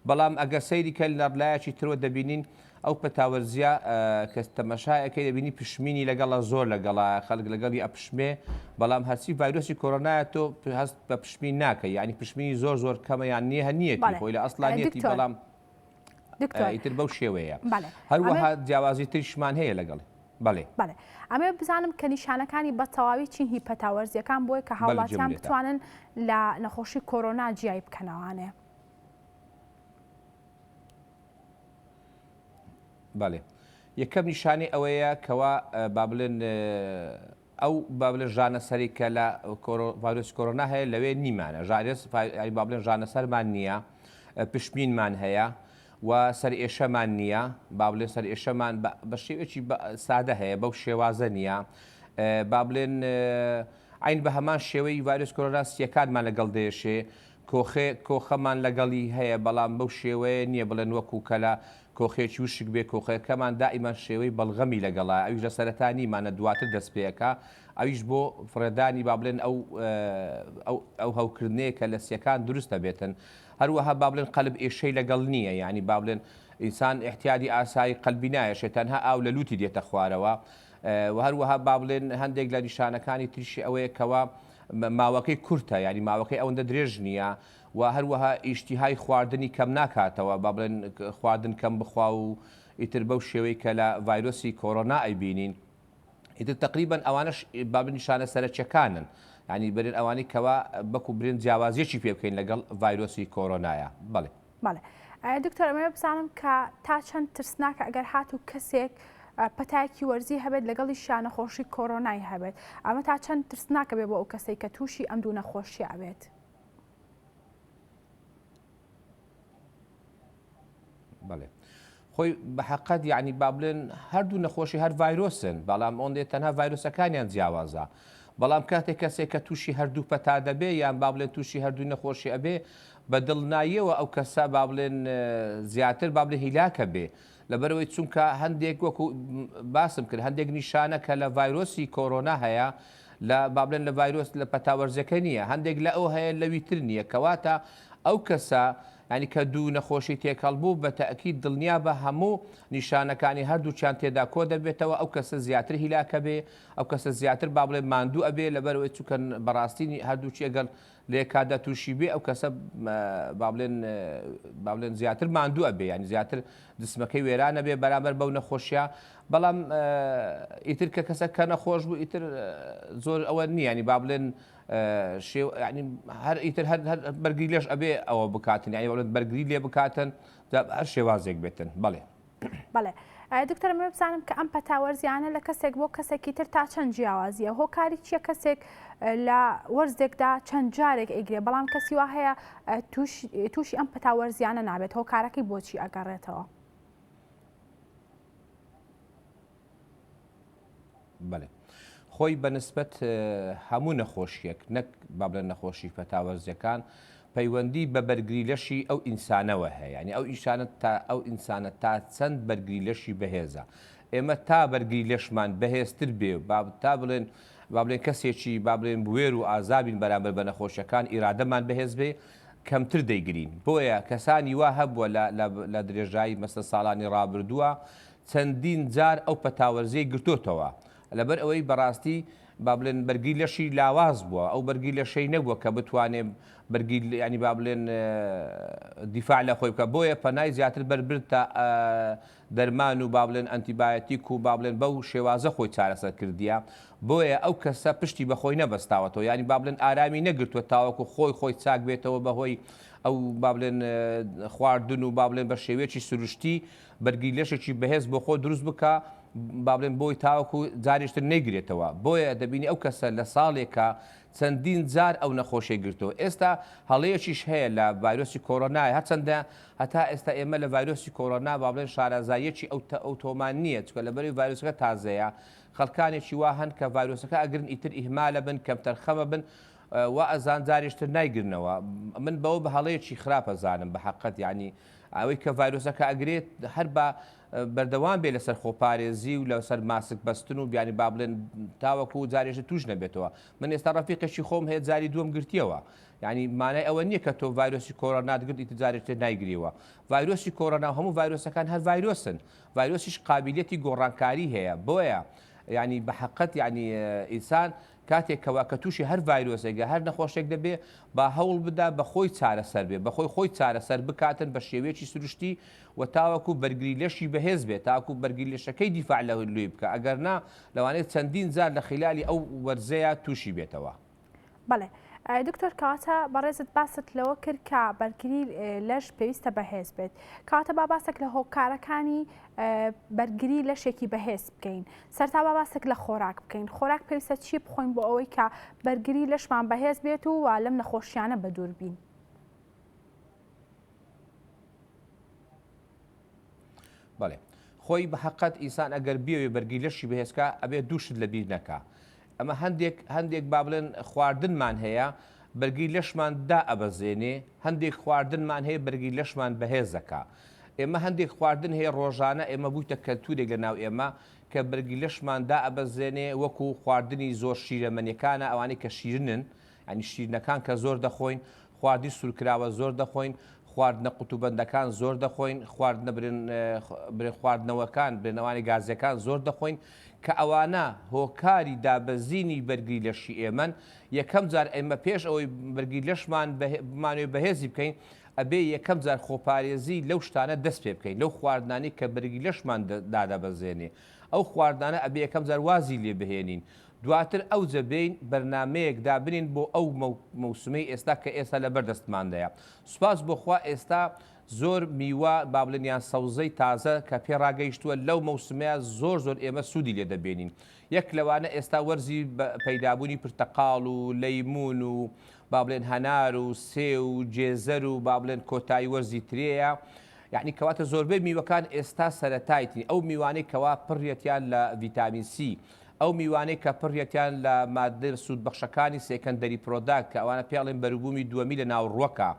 Speaker 4: بەڵام ئەگەر سەیری کەی لە لایەکی ترەوە دەبینین ئەو پەتا وەرزیە کە تەمەشای ئەکەی دەبینی پشمینی لەگەڵە زۆر لەگەڵە خەڵک لەگەڵی ئەپشمێ بەڵام هەرچی ڤایرۆسی کۆرۆنایە تۆ هەست بە پشمین ناکەی یعنی پشمینی زۆر زۆر کەمە یان نییە هەر نییەتی
Speaker 1: بەڵێ
Speaker 4: خۆی لە ئەسڵا نییەتی
Speaker 1: دکتۆر
Speaker 4: بەڵام
Speaker 1: دکتۆر
Speaker 4: ئیتر بەو شێوەیە
Speaker 1: بەڵێ
Speaker 4: هەروەها
Speaker 1: ئەمە
Speaker 4: جیاوازی تریشمان هەیە لەگەڵی بەڵێ.
Speaker 1: بەڵێ ئەمەوێ بزانم کە نیشانەکانی بە تەواوی چین هی پەتا وەرزیەکان بۆیە کە
Speaker 4: بەڵێ
Speaker 1: هاوڵاتیان
Speaker 4: جێم لێتە.
Speaker 1: بتوانن لە نەخۆشی کۆرۆنا جیای بکەنەوانێ.
Speaker 4: بەڵێ یەکەم نیشانەی ئەوەیە کەوا با بڵێن ئەو با بڵێن ژانەسەری کە لە ڤایرۆسی کۆرۆنا هەیە لەوێ نیمانە ژارێس با بڵێن ژانەسەرمان نییە پشمینمان هەیە و سەرئێشەمان نییە با بڵێن سەرئێشەمان بە شێوەیەکی سادە هەیە بەو شێوازە نییە با بڵێن عین بە هەمان شێوەی ڤایرۆس کۆرۆنا سیەکانمان لەگەڵ دێشێ کۆخێ کۆخەمان لەگەڵی هەیە بەڵام بەو شێوەیە نییە بڵێن وەکو کەلە کۆخێکی وشک بێ کۆخەکەمان دائیمەن شێوەی بەڵغەمی لەگەڵایە ئەویش لە سەرەتا نیمانە دواتر دەست پێ ئەکا ئەویش بۆ فڕێدانی با بڵێن ئەو ئەو ئەو هەوکردنەیە کە لە سیەکان دروست دەبێتن هەروەها با بڵێن قەلب ئێشەی لەگەڵ نییە یعنی با بڵێن ئینسان ئیحتیادی ئاسایی قەلبی نایەشێ تەنها ئاو لە لوتی دێتە خوارەوە و هەروەها با بڵێن هەندێک لە نیشانەکانی تریشی ئەوەیە کەوا ماوەکەی کورتە یانی ماوەکەی ئەوەندە درێژ نییە و هەروەها ئیشتیهای خواردنی کەم ناکاتەوە با بڵێن خواردن کەم بخوا و ئیتر بەو شێوەی کە لە ڤایرۆسی کۆرۆنا ئەیبینین ئیتر تقریبا ئەوانەش با نیشانە سەرەکیەکانن ینی برێن ئەوانەی کەوا بەکو برێن جیاوازیەکی پێ بکەین لەگەڵ ڤایرۆسی کۆرۆنایە بەڵێ.
Speaker 1: بەڵێ دکتۆر ئەمەوێ بزانم کە تا چەند ترسناکە ئەگەر هاتوو کەسێک پەتایەکی وەرزی هەبێت لەگەڵیشیا نەخۆشی کۆرۆنای هەبێت ئەمە تا چەند ترسناکە بێ بۆ ئەو کەسەی کە تووشی ئەم دوو نەخۆشیە ئەبێت؟
Speaker 4: بەڵێ خۆی بە حقت یعنی با بڵێن هەردوو نەخۆشی هەر ڤایرۆسن بەڵام ئەوەندێ تەنها ڤایرۆسەکانیان جیاوازە بەڵام کاتێک کەسێک کە تووشی هەردوو پەتا دەبێ یان با بڵێن تووشی هەردوو نەخۆشی ئەبێ بە دڵناییەوە ئەو کەسە با بڵێن زیاتر با بڵێن هیلاکە بێ لەبەرئەوەی چونکە هەندێک وەکو باسم کرد هەندێک نیشانە کە لە ڤایرۆسی کۆرۆنا هەیە لە با بڵێن لە ڤایرۆس لە پەتا وەرزەکە نییە هەندێک لە ئەو هەیە لەوی تر نییە کەواتە ئەو کەسە ینی کە دوو نەخۆشی تێکەڵ بوو بە تەئکید دڵنیا بە هەموو نیشانەکانی هەردووکیان تێدا کۆ دەبێتەوە ئەو کەسە زیاتر هیلاکە بێ ئەو کەسە زیاتر با بڵێ ماندوو ئەبێ لەبەرئەوەی چونکە بەڕاستی هەردووکی ئەگەر لە یەک کاتدا تووشی بێ ئەو کەسە با بڵێن با بڵێن زیاتر ماندوو ئەبێ یانی زیاتر جسمەکەی وێران ئەبێ بەرامبەر بەو نەخۆشیە بەڵام ئیتر کە کەسە کە نەخۆش بوو ئیتر زۆر ئەوە نییە ینی با بڵێن شێو ینی هەر ئیتر هەر بەرگری لێش ئەبێ ئەوە بکاتن یانی بڵێن بەرگری لێ بکاتن هەر شێوازێک بێتن بەڵێ.
Speaker 1: بەڵێ دکتۆر ئەمەوێ بزانم کە ئەم پەتا وەرزیانە لە کەسێک بۆ کەسێکی تر تا چەند جیاوازیە هۆکاری چییە کەسێک لە وەرزێکدا چەند جارێک ئەیگرێ بەڵام کەسی وا هەیە تووشی ئەم پەتا وەرزیانە نابێت هۆکارەکەی بۆچی ئەگەڕێتەوە؟
Speaker 4: بەڵێ خۆی بە نسبەت هەموو نەخۆشیەک نەک با بڵێن نەخۆشی پەتا وەرزیەکان پەیوەندی بە بەرگری لەشی ئەو ئینسانەوە هەیە یعنی ئەو ئیشانە تا ئەو ئینسانە تا چەند بەرگری لەشی بەهێزە ئێمە تا بەرگری لەشمان بەهێزتر بێ با تا بڵێن با بڵێن کەسێکی با بڵێن بوێر و ئازابین بەرامبەر بە نەخۆشیەکان ئیرادەمان بەهێز بێ کەمتر دەیگرین بۆیە کەسانی وا هەبووە لە لە درێژایی مەسە ساڵانی ڕابردووە چەندین جار ئەو پەتا وەرزیەی گرتۆتەوە لەبەر ئەوەی بەڕاستی. با بڵێن بەرگری لەشی لاواز بووە ئەو بەرگری لەشەی نەبووە کە بتوانێ بەرگری ینی با بڵێن دیفاع لە خۆی بکە بۆیە پەنای زیاتر بەربرد تا دەرمان و با بڵێن ئەنتیبایەتیک و با بڵێن بەو شێوازە خۆی چارەسەر کردیە بۆیە ئەو کەسە پشتی بەخۆی نەبەستاوەتەوە یانی با بڵێن ئارامی نەگرتووە تاوەکو خۆی خۆی چاک بێتەوە بەهۆی ئەو با بڵێن خواردن و با بڵێن بە شێوەیەکی سروشتی بەرگری لەشێکی بەهێز بۆ خۆ دروست بکە با بڵێن بۆی تاوەکو جارێکتر نەیگرێتەوە بۆیە دەبینی ئەو کەسە لە ساڵێکا چەندین جار ئەو نەخۆشیەی گرتەوە ئێستا هەڵەیەکیش هەیە لە ڤایرۆسی کۆرۆنایە هەرچەندە هەتا ئێستا ئێمە لە ڤایرۆسی کۆرۆنا با بڵێن شارەزاییەکی ئەو ئەوتۆمان نییە چونکە لەبەرەوەی ڤایرۆسەکە تازەیە خەڵکانێکی وا هەن کە ڤایرۆسەکە ئەگرن ئیتر ئیهمالە بن کەمتەرخەمە بن وا ئەزان جارێشتر نایگرنەوە من بەوە بە هەڵەیەکی خراپ ئەزانم بە حەقەت یعنی ئەوەی کە ڤایرۆسەکە ئەگرێت هەر بە بەردەوام بێ لەسەر خۆپارێزی و لەسەر ماسک بەستن و بیانی با بڵێن تاوەکو جارێژە توش نەبێتەوە من ئێستا ڕەفیقێکی خۆم هەیە جاری دووەم گرتیەوە یعنی مانای ئەوە نییە کە تۆ ڤایرۆسی کۆرۆنات گرت ئیتر جارێک تر نایگریەوە ڤایرۆسی کۆرۆنا و هەموو ڤایرۆسەکان هەر ڤایرۆسن ڤایرۆسیش قابلیەتی گۆڕانکاری هەیە بۆیە یعنی بە حەقەت یعنی ئینسان کاتێک کەوا کە تووشی هەر ڤایرۆسێک یا هەر نەخۆشێک دەبێ با هەوڵ بدا بە خۆی چارەسەر بێ بە خۆی خۆی چارەسەر بکاتن بە شێوەیەکی سروشتی و تاوەکو بەرگری لەشی بەهێز بێت تاکو بەرگری لەشەکەی دیفاع لە لێی بکا ئەگەر نا لەوانەیە چەندین جار لە خیلالی ئەو وەرزەیا تووشی بێتەوە.
Speaker 1: بەڵێ دکتۆر کەواتە بەڕێزت باست لەوە کرد کە بەرگری لەش پێویستە بەهێز بێت کەواتە با باسێک لە هۆکارەکانی بەرگری لەشێکی بەهێز بکەین سەرتا با باسێک لە خۆراک بکەین خۆراک پێویستە چی بخۆین بۆ ئەوەی کە بەرگری لەشمان بەهێز بێت و لەم نەخۆشیانە بەدوور بین.
Speaker 4: بەڵێ خۆی بە حەقەت ئینسان ئەگەر بیەوێ بەرگری لەشی بەهێزکا ئەبێ دوو شت لەبیر نەکا ئەمە هەندێک هەندێک با بڵێن خواردنمان هەیە بەرگری لەشمان دائەبەزێنێ هەندێک خواردنمان هەیە بەرگری لەشمان بەهێز دەکا ئێمە هەندێک خواردن هەیە ڕۆژانە ئێمە بوویتە کەلتورێک لە ناو ئێمە کە بەرگری لەشمان دائەبەزێنێ وەکو خواردنی زۆر شیرەمەنیەکانە ئەوانەی کە شیرنن یانی شیرنەکان کە زۆر دەخۆین، خواردنی سوورکراوە زۆر دەخۆین، خواردنە قوتوبەندەکان زۆر دەخۆین، خواردنە برێن برێن خواردنەوەکان برێنەوانی گازیەکان زۆر دەخۆین کە ئەوانە هۆکاری دابەزینی بەرگری لەشی ئێمەن، یەکەم جار ئێمە پێش ئەوەی بەرگری لەشمان بمانەوێ بەهێزی بکەین ئەبێ یەکەم جار خۆپارێزی لەو شتانە دەست پێ بکەین لەو خواردنانەی کە بەرگری لەشمان دادەبەزێنێ ئەو خواردنانە ئەبێ یەکەم جار وازی لێ بهێنین دواتر ئەوجە بێین بەرنامەیەک دابنێین بۆ ئەو مەوسمەی ئێستا کە ئێستا لەبەر دەستماندایە. سوپاس بۆ خوا ئێستا زۆر میوە با بڵێن یان سەوزەی تازە کە پێ ڕاگەیشتووە لەو مەوسمەیە زۆر زۆر ئێمە سوودی لێ دەبینین. یەک لەوانە ئێستا وەرزی پەیدابوونی پرتەقاڵ و لەیموون و با بڵێن هەنار و سێو و گێزەر و با بڵێن کۆتایی وەرزی ترێیە. یەعنی کەواتە زۆربەی میوەکان ئێستا سەرەتایتین ئەو میوانەی کەوا پڕیەتیان لە ڤیتامین سی ئەو میوانەی کە پڕیەتیان لە ماددە سوودبەخشەکانی secondary product کە ئەوانە پێ ئەڵێن بەروبوومی دووەمی لە ناو ڕووەکە.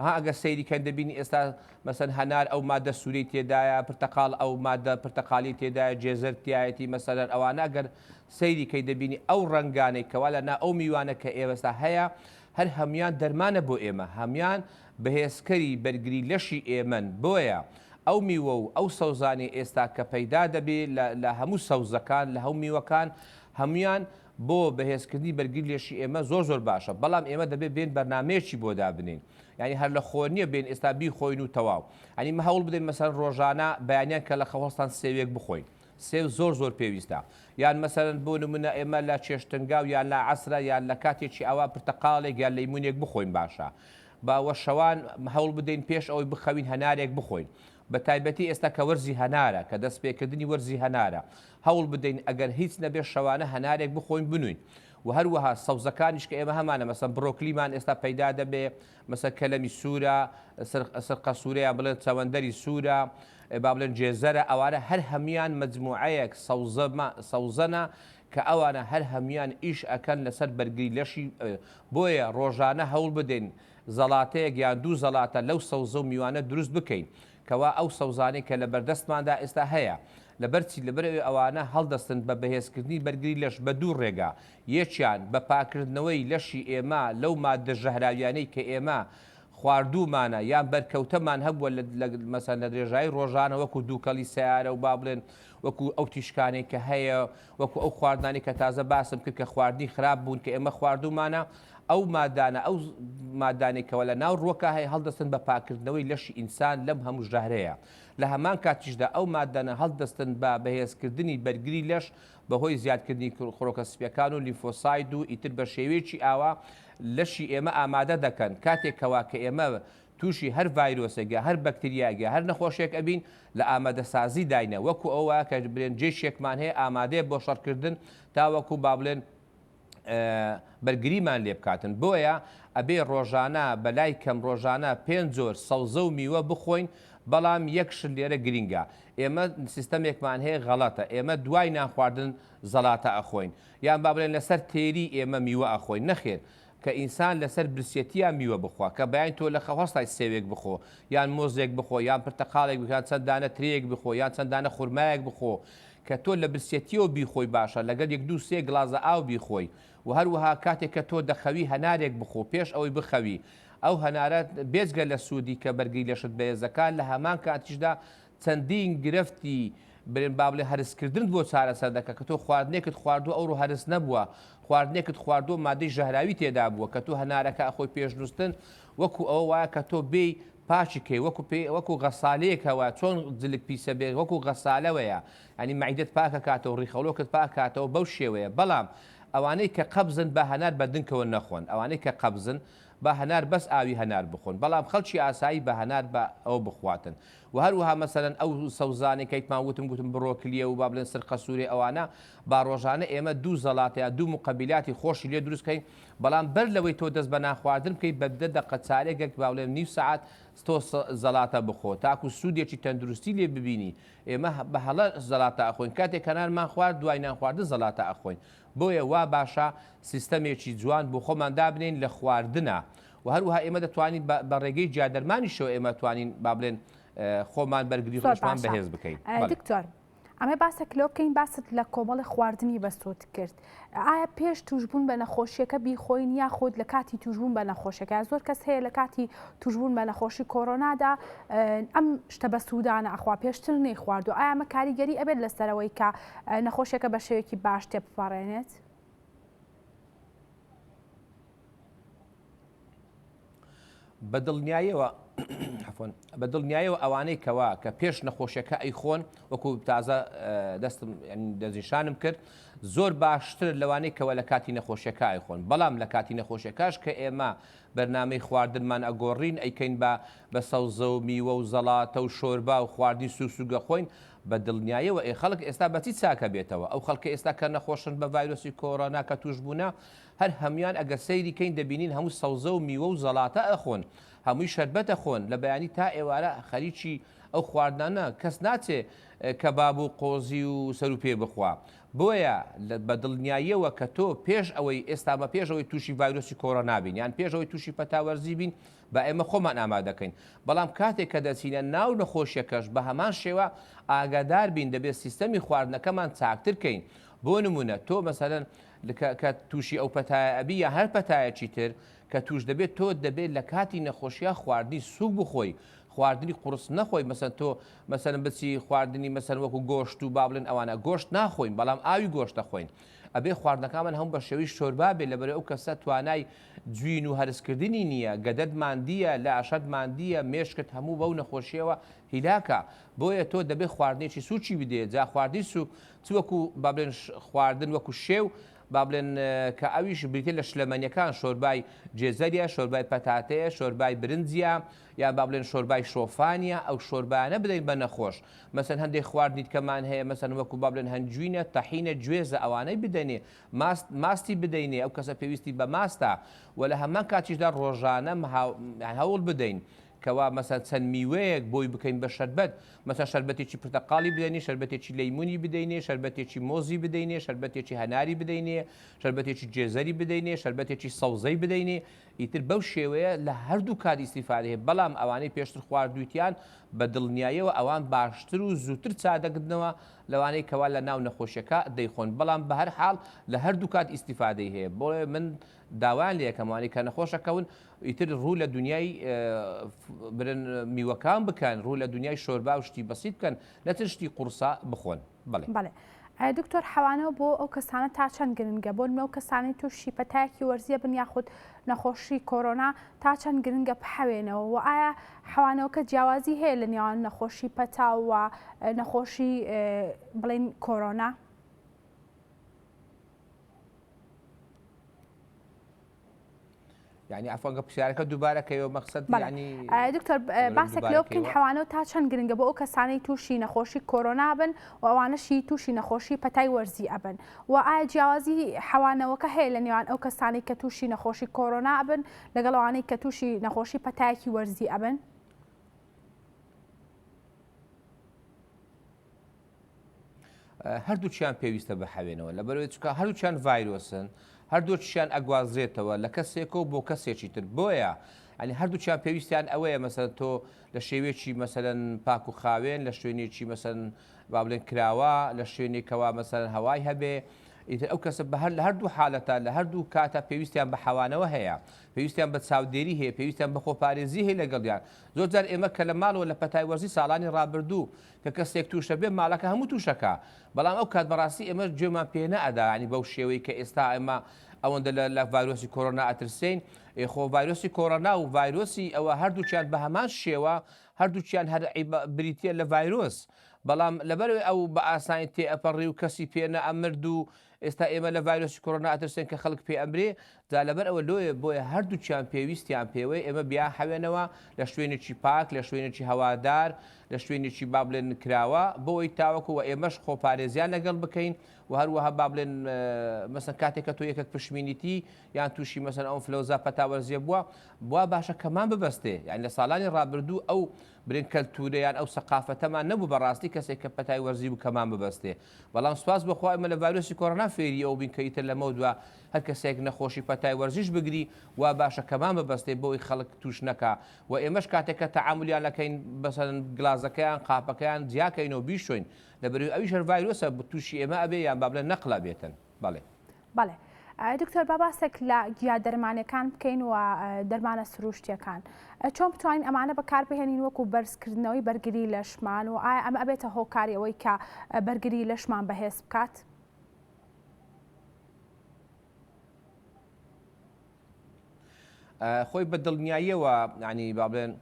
Speaker 4: ها ئەگەر سەیری کەن دەبینی ئێستا مەسەن هەنار ئەو ماددە سوورەی تێدایە، پرتەقاڵ ئەو ماددە پرتەقاڵیەی تێدایە، گێزەر تیایەتی مەسەلەن ئەوانە ئەگەر سەیری کەی دەبینی ئەو ڕەنگانەی کەوا لە ناو ئەو میوانە کە ئێستا هەیە هەر هەموویان دەرمانە بۆ ئێمە هەموویان بەهێزکەری بەرگری لەشی ئێمەن بۆیە ئەو میوە و ئەو سەوزانەی ئێستا کە پەیدا دەبێ لە لە هەموو سەوزەکان لە هەو میوەکان هەموویان بۆ بەهێزکردنی بەرگری لەشی ئێمە زۆر زۆر باشە بەڵام ئێمە دەبێ بێن بەرنامەیەکی بۆ دابنێین یانی هەر لە خۆ نییە بێن ئێستا بیخۆین و تەواو یانی مە هەوڵ بدەین مەسەلەن ڕۆژانە بەیانیان کە لە خەو هەستان سێوێک بخۆین سێو زۆر زۆر پێویستە یان مەسەلەن بۆ نمونە ئێمە لە چێشتنگاو یان لە عەسرا یان لە کاتێکی ئاوا پرتەقاڵێک یان لەیمونێک بخۆین باشە با وە شەوان هەوڵ بدەین پێش ئەوەی بخەوین هەنارێک بخۆین بە تایبەتی ئێستا کە وەرزی هەنارە کە دەست پێکردنی وەرزی هەنارە هەوڵ بدەین ئەگەر هیچ نەبێ شەوانە هەنارێک بخۆین بنوین و هەروەها سەوزەکانیش کە ئێمە هەمانە مەسەن بڕۆکلیمان ئێستا پەیدا دەبێ مەسە کەلەمی سوورە سرقە سوورە یان بڵێن چەوەندەری سوورە با بڵێن جێزەرە ئەوانە هەر هەموان مەجموعەیەک سەوزەنە کە ئەوانە هەر هەموان ئیش ئەکەن لەسەر بەرگری لەشی بۆیە ڕۆژانە هەوڵ بدەین زەڵاتەیەک یان دوو زەڵاتە لەو سەوزە و میوانە دروست بکەین کەوا ئەو سەوزانەی کە لەبەردەستماندا ئێستا هەیە لەبەر چی لەبەر ئەوەی ئەوانە هەڵدەستن بە بەهێزکردنی بەرگری لەش بە دوو ڕێگا یەکیان بە پاکردنەوەی لەشی ئێمە لەو ماددە ژەهراویانەی کە ئێمە. خواردوومانە یان بەرکەوتەمان هەبووە لە مەسەن لە درێژایی ڕۆژانە وەکو دووکەڵی سەیارە و با بڵێن وەکو ئەو تیشکانەی کە هەیە وەکو ئەو خواردنانەی کە تازە باسم کرد کە خواردنی خراپ بوون کە ئێمە خواردوومانە ئەو مادانە ئەو مادانەی کەوا لە ناو ڕووەکە هەیە هەڵدەستن بە پاکردنەوەی لەشی ئینسان لەم هەموو ژەهرەیە لە هەمان کاتیشدا ئەو مادانە هەڵدەستن بە بەهێزکردنی بەرگری لەش بەهۆی زیادکردنی خڕۆکە سپیەکان و لیمفۆساید و ئیتر بە شێوەیەکی ئاوا لەشی ئێمە ئامادە دەکەن کاتێک کەوا کە ئێمە تووشی هەر ڤایرۆسێک یا هەر بەکتریایەک یا هەر نەخۆشیەک ئەبین لە ئامادەسازی داینە وەکو ئەوە کە برێن جەیشێکمان هەیە ئامادەیە بۆ شەڕکردن تاوەکو با بڵێن بەرگریمان لێ بکاتن بۆیە ئەبێ ڕۆژانە بەلای کەم ڕۆژانە پێنج جۆر سەوزە و میوە بخۆین بەڵام یەک شت لێرە گرینگە ئێمە سیستەمێکمان هەیە غەڵەتە ئێمە دوای نان خواردن زەڵاتە ئەخۆین یان با بڵێن لەسەر تێری ئێمە میوە ئەخۆین نەخێر کە ئینسان لەسەر برسێتیا میوە بخوا کە بەیانی تۆ لە خەو هەستای سێوێک بخۆ یان مۆزێک بخۆ یان پرتەقاڵێک بخۆ یان چەند دانە ترێیەک بخۆ یان چەند دانە خورمایەک بخۆ کە تۆ لە برسێتیەوە بیخۆی باشە لەگەڵ یەک دوو سێ گڵازە ئاو بیخۆی و هەروەها کاتێک کە تۆ دەخەوی هەنارێک بخۆ پێش ئەوەی بخەوی ئەو هەنارە بێجگە لە سوودی کە بەرگری لەشت بەهێز دەکات لە هەمان کاتیشدا چەندین گرفتی برێن با بڵێ هەرسکردنت بۆ چارەسەر دەکات کە تۆ خواردنێکت خواردووە ئەوڕۆ هەرس نەبووە خواردنێکت خواردووە مادەی ژەهراوی تێدا بووە کە تۆ هەنارەکە ئەخۆی پێش نووستن وەکو ئەوە وایە کە تۆ بێی پاکی کەی وەکو پێ وەکو غەسالەیەکە وایە چۆن جلک پیسە بێت وەکو غەسالەوەیە یانی مەعیدەت پاکەکاتەوە ڕیخەڵۆکت پاکاتەوە بەو شێوەیە بەڵام ئەوانەی کە قەبزن با هەنار بە دنکەوە نەخۆن ئەوانەی کە قەبزن با هەنار بەس ئاوی هەنار بخۆن بەڵام خەڵکی ئاسایی بە هەنار بە ئەوە بخواتن وە هەروەها مەسەلەن ئەو سەوزانەی کە ئیتمان وتم گوتم بڕۆکلیە و با بڵێن سرقە سوورێ ئەوانە با ڕۆژانە ئێمە دوو زەڵاتە یا دوو موقەبیلاتی خۆشی لێ دروست کەین بەڵام بەر لەوەی تۆ دەست بە نان خواردن بکەی بە دە دەقە چارێگەک با بڵێم نیو سەعات تۆ زەڵاتە بخۆ تاکو سوودێکی تەندروستی لێ ببینی ئێمە بە هەڵە زەڵاتە ئەخۆین کاتێک کە نانمان خوارد دوای نان خواردن زەڵاتە ئەخۆین بۆیە وا باشە سیستەمێکی جوان بۆ خۆمان دابنێین لە خواردنا و هەروەها ئێمە دەتوانین بە ڕێگەی جیادەرمانیشەوە ئێمە توانین با بڵێن خۆمان بەرگری
Speaker 1: زۆر
Speaker 4: خۆشمان
Speaker 1: باشە
Speaker 4: بەهێز بکەین. بەڵێ.
Speaker 1: دکتۆر ئەمە باسێک لەوە بکەین باست لە کۆمەڵی خواردنی بەسوود کرد ئایا پێش توشبوون بە نەخۆشیەکە بیخۆین یاخود لە کاتی توشبوون بە نەخۆشیەکە زۆر کەس هەیە لە کاتی توشبوون بە نەخۆشی کۆرۆنادا ئەم شتە بەسوودانە ئەخوا پێشتر نەیخواردو ئایا ئەمە کاریگەری ئەبێت لەسەرەوەی کە نەخۆشیەکە بە شێوەیەکی باش تێبپەڕێنێت؟
Speaker 4: بە دڵنیایەوە عەفوەن بە دڵنیایەوە ئەوانەی کەوا کە پێش نەخۆشیەکە ئەیخۆن وەکو تازە دەستم دەستنیشانم کرد زۆر باشتر لەوانەی کەوا لە کاتی نەخۆشیەکە ئەیخۆن بەڵام لە کاتی نەخۆشیەکەش کە ئێمە بەرنامەی خواردنمان ئەگۆڕین ئەیکەین بە بە سەوزە و میوە و زەڵاتە و شۆربا و خواردنی سوک سوک ئەخۆین بە دڵنیایەوە ئێ خەڵک ئێستا بەچی چاکە بێتەوە ئەو خەڵکە ئێستا کە نەخۆشن بە ڤایرۆسی کۆرۆنا کە توش بوونە هەر هەموان ئەگەر سەیری کەین دەبینین هەموو سەوزە و میوە و زەڵاتە ئەخۆن هەمووی شەربەت ئەخۆن لە بەیانی تا ئێوارە خەریکی ئەو خواردنانە کەس ناچێ کەباب و قۆزی و سەرو پێ بخوا بۆیە بە دڵنیاییەوە کە تۆ پێش ئەوەی ئێستا بە پێش ئەوەی تووشی ڤایرۆسی کۆرۆنا بین یان پێش ئەوەی تووشی پەتا وەرزی بین با ئێمە خۆمان ئامادەکەین بەڵام کاتێک کە دەچینە ناو نەخۆشیەکەش بە هەمان شێوە ئاگادار بین دەبێت سیستەمی خواردنەکەمان چاکتر کەین بۆ نمونە تۆ مەسەلەن کە تووشی ئەو پەتایە ئەبی یا هەر پەتایەکی تر کە تووش دەبێت تۆ دەبێت لە کاتی نەخۆشیە خواردنی سوک بخۆی خواردنی قوڕس نەخۆی مەسەن تۆ مەسەن بچی خواردنی مەسەن وەکو گۆشت و با بڵێن ئەوانە گۆشت ناخۆین بەڵام ئاوی گۆشت دەخۆین ئەبێ خواردنەکانمان هەموو بە شێوەی شۆربا بێت لەبەر ئەو کەسە توانای جوین و هەرسکردنی نییە گەدەت ماندییە لاشەت ماندییە مێشکت هەموو بەو نەخۆشیەوە هیلاکە بۆیە تۆ دەبێت خواردنێکی سوکی بدێ جا خواردنی سوک چ وەکو با بڵێن خواردن وەکو شێو با بڵێن کە ئەویش بریتیە لە شلەمەنیەکان شۆربای جێزەریە شۆربای پەتاتەیە شۆربای برنجیە یان با بڵێن شۆربای شۆفانیە ئەو شۆربایانە بدەین بە نەخۆش مەسەن هەندێک خواردنی دیکەمان هەیە مەسەن وەکو با بڵێن هەنجوینە تەحینە گوێزە ئەوانەی بدەنێ ماست ماستی بدەینێ ئەو کەسە پێویستی بە ماستە و لە هەمان کاتیشدا ڕۆژانە هەوڵ بدەین کەوا مەسەن چەند میوەیەک بۆی بکەین بە شەربەت مەسەن شەربەتێکی پرتەقاڵی بدەینێ شەربەتێکی لەیمونی بدەینێ شەربەتێکی مۆزی بدەینێ شەربەتێکی هەناری بدەینێ شەربەتێکی گێزەری بدەینێ شەربەتێکی سەوزەی بدەینێ ئیتر بەو شێوەیە لە هەردوو کات ئیستیفادە هەیە بەڵام ئەوانەی پێشتر خواردوویتیان بە دڵنیاییەوە ئەوان باشتر و زووتر چادەکردنەوە لەوانەی کەوا لە ناو نەخۆشیەکە دەیخۆن بەڵام بە هەر حاڵ لە هەردوو کات ئیستیفادەی هەیە بۆیە من. داوایان لێ ئەکەم ئەوانەی کە نەخۆش ئەکەون ئیتر ڕوو لە دنیای برن میوەکان بکەن ڕوو لە دنیای شۆربا و شتی بەسیت بکەن نەچن شتی قوڕسا بخۆن بەڵێ.
Speaker 1: بەڵێ دکتۆر حەوانەوە بۆ ئەو کەسانە تا چەند گرنگە بۆ نمونە ئەو کەسانەی تووشی پەتایەکی وەرزیە بن یاخود نەخۆشی کۆرۆنا تا چەند گرنگە بحەوێنەوە و ئایا حەوانەوەکە جیاوازی هەیە لە نێوان نەخۆشی پەتا و نەخۆشی بڵێن کۆرۆنا؟
Speaker 4: یعنی عفوا گە پرسیارەکە دووبارە کەیەوە مەقسەد یعنی
Speaker 1: دکتۆر باسێک لەوە بکەین حەوانەوە تا چەند گرنگە بۆ ئەو کەسانەی تووشی نەخۆشی کۆرۆنا بن و ئەوانەشی تووشی نەخۆشی پەتای وەرزی ئەبن و ئایا جیاوازی حەوانەوەکە هەیە لە نێوان ئەو کەسانەی کە تووشی نەخۆشی کۆرۆنا ئەبن لەگەڵ ئەوانەی کە تووشی نەخۆشی پەتایەکی وەرزی ئەبن؟
Speaker 4: هەردووکیان پێویستە بحەوێنەوە لەبەرئەوەی چونکە هەردووکیان ڤایرۆسن هەردووکیان ئەگوازرێتەوە لە کەسێکەوە بۆ کەسێکی تر بۆیە ئەنی هەردووکیان پێویستیان ئەوەیە مەسەن تۆ لە شێوەیەکی مەسەلەن پاک و خاوێن لە شوێنێکی مەسەن با بڵێن کراوە لە شوێنێکەوە مەسەلەن هەوای هەبێ ئیتر ئەو کەسە بە هەر لە هەردوو حالەتە لە هەردوو کاتە پێویستیان بە حەوانەوە هەیە پێویستیان بە چاودێری هەیە پێویستیان بە خۆپارێزی هەیە لەگەڵیان زۆر جار ئێمە کە لە ماڵەوە لە پەتای وەرزی ساڵانی ڕابردوو کە کەسێک توشە بێ ماڵەکە هەموو توشەکا بەڵام ئەو کات بەڕاستی ئێمە گوێمان پێ نەئەدا یانی بەو شێوەی کە ئێستا ئێمە ئەوەندە لە لە ڤایرۆسی کۆرۆنا ئەترسێین ئێ خۆ ڤایرۆسی کۆرۆنا و ڤایرۆسی ئەوە هەردووکیان بە هەمان شێوە هەردووکیان هەر بریتە لە ڤایرۆس بەڵام لەبەرئەوەی ئەو بە ئاسانی تێ ئەپەڕی و کەسی پێ نەئەمرد و ئێستا ئێمە لە ڤایرۆسی کۆرۆنا ئەترسێن کە خەڵک پێ ئەمرێ، جا لەبەر ئەوە لۆیە بۆیە هەردووکیان پێویستیان پێوەیە ئێمە بیانحەوێنەوە لە شوێنێکی پاک، لە شوێنێکی هەوادار، لە شوێنێکی با بڵێن کراوە بۆی تاوەکو وە ئێمەش خۆپارێزیان لەگەڵ بکەین و هەروەها با بڵێن مەسەن کاتێک کە تۆ یەکێک پشمینیتی یان تووشی مەسەن ئەو ئەنفلەوەنزا پەتا وەرزیە بووە بوا باشە کەمان ببەستێ یان لە ساڵانی ڕابردوو ئەو برێن کەلتورە یان ئەو سەقافەتەمان نەبوو بەڕاستی کەسێک کە پەتای وەرزی بوو کەمان ببەستێ بەڵام سوپاس بۆ خوا ئێمە لە ڤایرۆسی کۆرۆنا فێری ئەوە بووین کە ئیتر لەمەودوا هەر کەسێک نەخۆشی پەتای وەرزیش بگری وا باشە کەمان ببەستێ بۆی خەڵک تووش نەکا و ئێمەش کاتێک کە تەعامولیان ئەکەین مەسەلەن گلازەکەیان قاپەکەیان جیاکەینەوە بیشۆین لەبەرئەوەی ئەویش هەر ڤایرۆسە تووشی ئێمە ئەبێ یان با بڵێن نەقل ئەبێتن بەڵێ.
Speaker 1: بەڵێ دکتۆر با باسێک لە گیا دەرمانەکان بکەین و دەرمانە سروشتیەکان چۆن بتوانین ئەمانە بەکاربهێنین وەکو بەرزکردنەوەی بەرگری لەشمان و ئایا ئەمە ئەبێتە هۆکاری ئەوەی کە بەرگری لەشمان بەهێز بکات؟
Speaker 4: خۆی بە دڵنیاییەوە ینی با بڵێن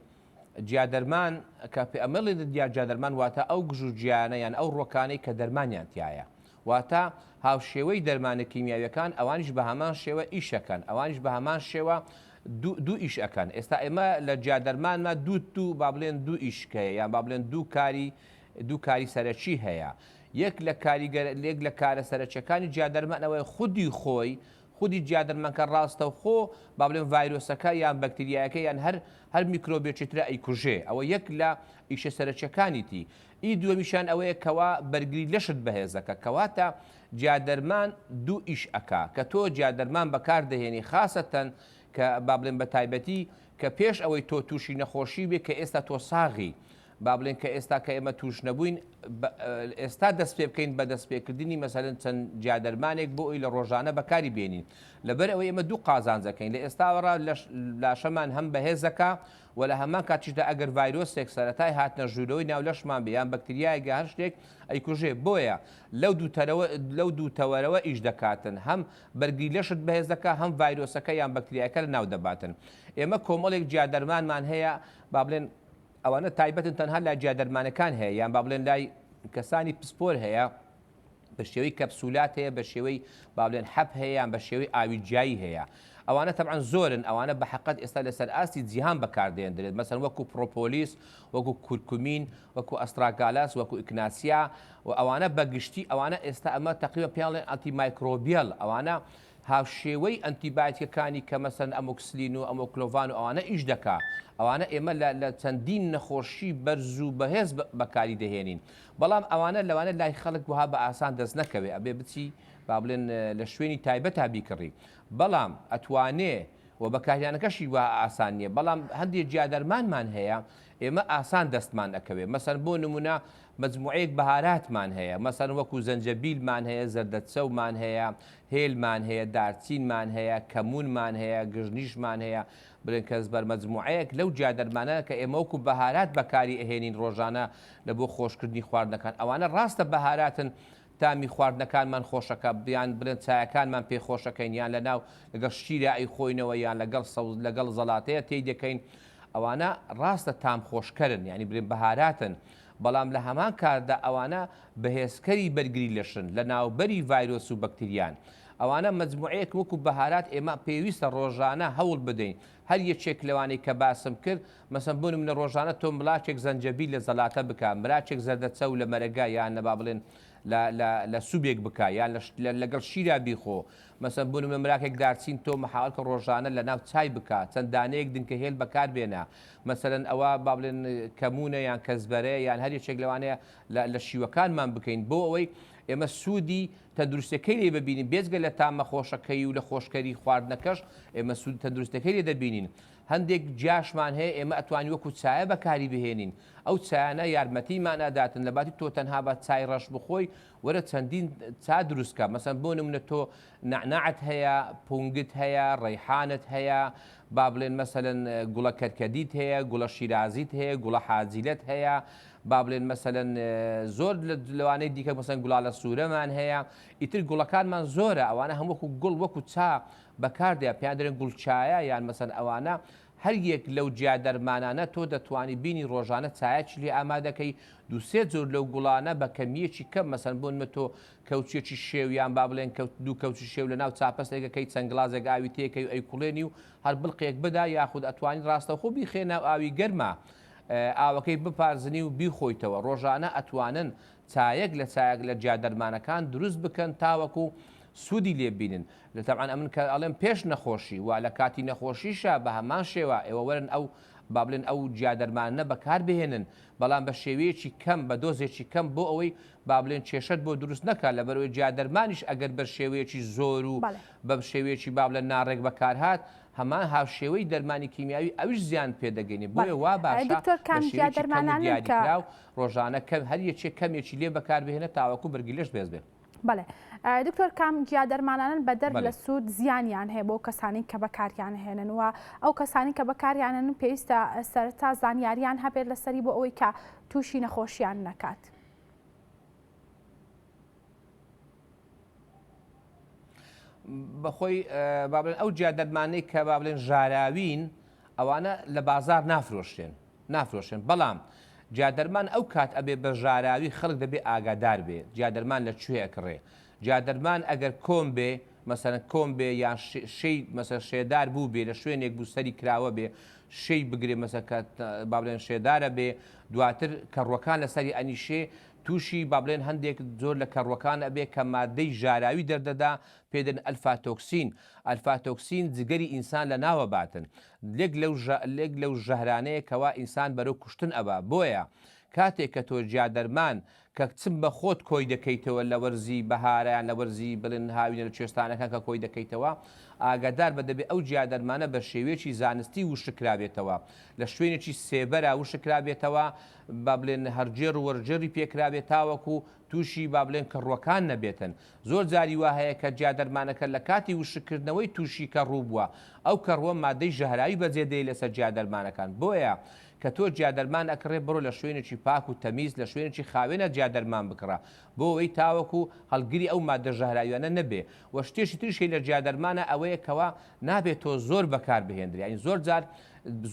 Speaker 4: جیادەرمان کە پێ ئەمەڵێ دیار جیادەرمان واتە ئەو گژ و گیانە یان ئەو ڕۆکانەی کە دەرمانیان تایە واتە هاوشێوەی دەرمانە کیمیاویەکان ئەوانیش بە هەمان شێوە ئیشەکەن ئەوانیش بە هەمان شێوە دوو ئیش ئەکەن ئێستا ئێمە لە جیادەرمانما دوو دوو با بڵێن دوو ئیشکەیە یان با بڵێن دوو کاری دوو کاری سەرەکی هەیە یەک لە کاریگەر لێک لە کارە سەرەکیەکانی جیادەرمان ئەوەیە خودی خۆی خودی جیادەرمانکە ڕاستەوخۆ با بڵێن ڤایرۆسەکە یان بەکتریایەکە یان هەر هەر میکرۆبێکی ترە ئەیکوژێ ئەوە یەک لە ئیشە سەرەکیەکانیتی ئی دووەمیشیان ئەوەیە کەوا بەرگری لەشت بەهێزەکە کەواتە جیادەرمان دوو ئیش ئەکا کە تۆ جیادەرمان بەکار دەهێنی خاسەتەن کە با بڵێن بە تایبەتی کە پێش ئەوەی تۆ تووشی نەخۆشی بێ کە ئێستا تۆ ساغی با بڵێن کە ئێستا کە ئێمە تووش نەبووین ئێستا دەست پێ بکەین بە دەست پێکردنی مەسەلەن چەند جیادەرمانێک بۆ ئەوی لە ڕۆژانە بەکاری بێنین لەبەر ئەوەی ئێمە دوو قازانجەکەین لە ئێستاوەڕا لاشەمان هەم بەهێزەکە و لە هەمان کاتیشدا ئەگەر ڤایرۆسێک سەرەتای هاتنە ژوورەوەی ناو لەشمان بێ یان بەکتریایەک یا هەر شتێک ئەیکوژێ بۆیە لەو دوو تەرەوە لەو دوو تەوەرەوە ئیش دەکاتن هەم بەرگری لەشت بەهێز دەکا هەم ڤایرۆسەکە یان بەکتریایەکە لە ناو دەباتن ئێمە کۆمەڵێک جیادەرمانمان هەیە با بڵێن ئەوانە تایبەتن تەنها لای جیادەرمانەکان هەیە یان با بڵێن لای کەسانی پسپۆر هەیە بە شێوەی کەپسولات هەیە بە شێوەی با بڵێن حەپ هەیە یان بە شێوەی ئاوی جیایی هەیە ئەوانە تەبعەن زۆرن ئەوانە بە حەقەت ئێستا لەسەر ئاستی جیهان بەکاردێندرێت مەسەن وەکو پرۆپۆلیس وەکو کورکومین وەکو ئەستراگالاس وەکو ئیکناسیا و ئەوانە بە گشتی ئەوانە ئێستا ئەمە تقریبا پێیان antimicrobial ئەوانە هاوشێوەی ئەنتیبایتیکەکانی کە مەسەن ئەمۆکسلین و ئەمۆکلۆڤان و ئەوانە ئیش دەکا ئەوانە ئێمە لە لە چەندین نەخۆشی بەرز و بەهێز بەکاری دەهێنین بەڵام ئەوانە لەوانە لای خەڵک وەها بە ئاسان دەست نەکەوێ ئەبێ بچی با بڵێن لە شوێنی تایبەتا بیکڕی بەڵام ئەتوانێ. و بەکارهێنانەکەشی وا ئاسان نییە بەڵام هەندێک جیادەرمانمان هەیە ئێمە ئاسان دەستمان ئەکەوێ مەسەن بۆ نمونە مەجموعەیەک بەهاراتمان هەیە مەسەن وەکو زەنجەبیلمان هەیە زەردەچەومان هەیە هێلمان هەیە دارچینمان هەیە کەمونمان هەیە گژنیشمان هەیە بڵێن کەزبەر مەجموعەیەک لەو جیادەرمانە کە ئێمە وەکو بەهارات بەکاری ئەهێنین ڕۆژانە لە بۆ خۆشکردنی خواردنەکان ئەوانە ڕاستە بەهاراتن تامی خواردنەکانمان خۆشەکە یان بڵێن چایەکانمان پێ خۆشەکەین یان لەناو لەگەڵ شیرا ئەیخۆینەوە یان لەگەڵ سەوز لەگەڵ زەڵاتەیە تێی دەکەین ئەوانە ڕاستە تام خۆشکەرن یانی بڵێن بەهاراتن بەڵام لە هەمان کاتدا ئەوانە بەهێزکەری بەرگری لەشن لە ناوبەری ڤایرۆس و بەکتریان ئەوانە مەجموعەیەک وەکو بەهارات ئێمە پێویستە ڕۆژانە هەوڵ بدەین هەر یەکێک لەوانەی کە باسم کرد مەسەن بۆ نمونە ڕۆژانە تۆ ملاکێک زەنجەبیل لە زەلاتە بکە مراکێک زەردەچەو لە مەرەگە یان لە با بڵێن لە لە لە سوبێک بکە یان لە لەگەڵ شیرا بیخۆ مەسەن بۆ نمونە مراکێک دارچین تۆ محاول کە ڕۆژانە لە ناو چای بکە چەند دانەیەک دنکە هێل بەکار بێنە مەسەلەن ئەوە با بڵێن کەمونە یان کەزبەرەیە یان هەر یەکێک لەوانەیە لە لە شیوەکانمان بکەین بۆ ئەوەی ئێمە سوودی تەندروستەکەی لێ ببینین بێجگە لە تامە خۆشەکەی و لە خۆشکەری خواردنەکەش ئێمە سوود تەندروستەکەی لێ دەبینین هەندێک گیاشمان هەیە ئێمە ئەتوانین وەکو چایە بەکاری بهێنین ئەو چایانە یارمەتیمان ئەداتن لەباتی تۆ تەنها بە چای ڕەش بخۆی وەرە چەندین چا دروست کە مەسەن بۆ نمونە تۆ نەعناعت هەیە پونگت هەیە ڕەیحانت هەیە با بڵێن مەسەلەن گوڵە کەرکەدیت هەیە گوڵە شیرازیت هەیە گوڵە حاجیلەت هەیە با بڵێن مەسەلەن زۆر لەوانەی دیکە مەسەن گوڵالە سوورەمان هەیە ئیتر گوڵەکانمان زۆرە ئەوانە هەموو وەکو گوڵ وەکو چا بەکاردێ پێیان دەرێن گوڵ چایە یان مەسەن ئەوانە هەر یەک لەو جیا دەرمانانە تۆ دەتوانی بینی ڕۆژانە چایەکی لێ ئامادەکەی دوو سێ جۆر لەو گوڵانە بە کەمییەکی کەم مەسەن بۆ نمە تۆ کەوچێکی شێو یان با بڵێن کەوت دوو کەوچی شێو لە ناو چاپەستێکەکەی چەند گڵازێک ئاوی تێکەی و ئەیکوڵێنی و هەر بڵقێک بدا یاخود ئەتوانی ڕاستەوخۆ بیخەیە ناو ئاوی گەرما ئاوەکەی بپارزنی و بیخۆیتەوە ڕۆژانە ئەتوانن چایەک لە چایەک لە جیا دەرمانەکان دروست بکەن تاوەکو سوودی لێ بینن لە تەبعەن ئەمن کە ئەڵێم پێش نەخۆشی وا لە کاتی نەخۆشیشا بە هەمان شێوە ئێوە وەرن ئەو با بڵێن ئەو جیا دەرمانە بەکار بهێنن بەڵام بە شێوەیەکی کەم بە دۆزێکی کەم بۆ ئەوەی با بڵێن کێشەت بۆ دروست نەکات لەبەرئەوەی جیا دەرمانیش ئەگەر بە شێوەیەکی زۆر و بە شێوەیەکی با بڵێن ناڕێک بەکارهات هەمان هاوشێوەی دەرمانی کیمیاوی ئەویش زیان پێ دەگەینێ بۆیە وا باشە
Speaker 1: دکتۆر
Speaker 4: بە
Speaker 1: کام جیا
Speaker 4: شێوەیەکی کەم و
Speaker 1: دەرمانانەن کە
Speaker 4: دیاریکراو ڕۆژانە کەم هەر یەکێ کەمێکی لێ بەکار بهێنە تاوەکو بەرگی لەش بەهێز بێ.
Speaker 1: بەڵێ دکتۆر کام گیا دەرمانانەن بەدەر
Speaker 4: بەڵێ.
Speaker 1: لە سوود زیانیان هەیە بۆ کەسانی کە بەکاریان هێنن و ئەو کەسانی کە بەکاریانن پێویستە سەرەتا زانیاریان هەبێت لەسەری بۆ ئەوەی کە تووشی نەخۆشیان نەکات.
Speaker 4: بەخۆی با بڵێن ئەو جیا دەرمانەی کە با بڵێن ژاراوین ئەوانە لە بازار نافرۆشرێن نافرۆشرێن بەڵام جیادەرمان ئەو کات ئەبێ بە ژاراوی خەڵک دەبێ ئاگادار بێ جیادەرمان لە کوێ ئەکڕێ جیادەرمان ئەگەر کۆم بێ مەسەلەن کۆم بێ یان شێی مەسەلەن شێدار بوو بێ لە شوێنێک بوو سەری کراوە بێ شێی بگرێ مەسەلەن کە با بڵێن شێدارە بێ دواتر کەڕوەکان لەسەری ئەنیشێ تووشی با بڵێن هەندێک زۆر لە کەڕوەکان ئەبێ کە مادەی ژاراوی دەردەدا پێ دەن ئەلفاتۆکسین ئەلفاتۆکسین جگەری ئینسان لە ناوە باتن لێک لەو ژە لێک لەو ژەهرانەیە کەوا ئینسان بەرەو کوشتن ئەبا بۆیە کاتێک کە تۆ جیادەرمان کە چ بە خۆت کۆی دەکەیتەوە لە وەرزی بەهارە یان لە وەرزی بڵێن هاوینە لە کوێستانەکان کە کۆی دەکەیتەوە ئاگادار بە دەبێ ئەو جیادەرمانە بە شێوەیەکی زانستی وشک کرابێتەوە لە شوێنێکی سێبەرا وشک کرابێتەوە با بڵێن هەرگێڕ و وەرگێڕی پێکرابێت تاوەکو تووشی با بڵێن کەڕووەکان نەبێتن زۆر جاری وا هەیە کە جیادەرمانەکە لە کاتی وشککردنەوەی تووشی کەڕوو بووە، ئەو کەڕووە مادەی ژەهراوی بەجێ دێی لەسەر جیادەرمانەکان. بۆیە کە تۆ جیادەرمان ئەکڕێ بڕۆ لە شوێنێکی پاک و تەمیز لە شوێنێکی خاوێنا جیادەرمان بکڕە بۆ ئەوەی تاوەکو هەڵگری ئەو مادە ژەهراویانە نەبێ. وە شتێکی تریش هەیە لە جیادەرمانا ئەوەیە کەوا نابێ تۆ زۆر بەکار بهێندرێ یانی زۆر جار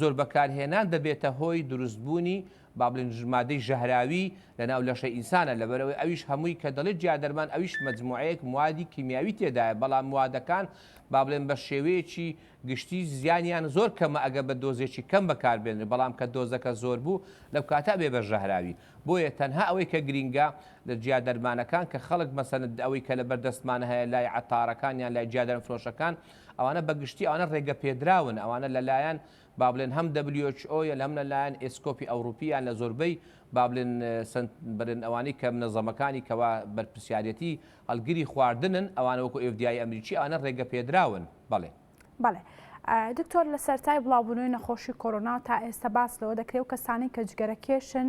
Speaker 4: زۆر بەکارهێنان دەبێتە هۆی دروستبوونی با بڵێین مادەی ژەهراوی لەناو لەشە ئینسانە لەبەرئەوەی ئەویش هەمووی کە دەڵێت جیادەرمان ئەویش مەجموعەیەک موادی کیمیاوی تێدایە بەڵام موادەکان با بڵێن بە شێوەیەکی گشتی زیانیان زۆر کەمە ئەگەر بە دۆزێکی کەم بەکاربێنرێت بەڵام کە دۆزەکە زۆر بوو لەو کاتە ئەبێ بە ژەهراوی بۆیە تەنها ئەوەی کە گرینگە لە جیادەرمانەکان کە خەڵک مەسەلەن ئەوەی کە لەبەر دەستمان هەیە لای عەتارەکان یان لای جیادەرم فرۆشەکان ئەوانە بە گشتی ئەوانە ڕێگە پێدراون ئەوانە لەلایەن با بڵێن هەم WHO یە هەم لە لایەن ئێسکۆپی ئەوڕوپی یان لە زۆربەی با بڵێن سەنت بڵێن ئەوانەی کە منەزەمەکانی کەوا بەرپرسیارەتی هەڵگری خواردنن ئەوانە وەکو FDA ئەمریکی ئەوانە ڕێگە پێدراون بەڵێ.
Speaker 1: بەڵێ. دکتۆر لە سەرتای بڵاوبوونەوەی نەخۆشی کۆرۆنا تا ئێستا باس لەوە دەکرێت و کەسانی کە جگەرە کێشن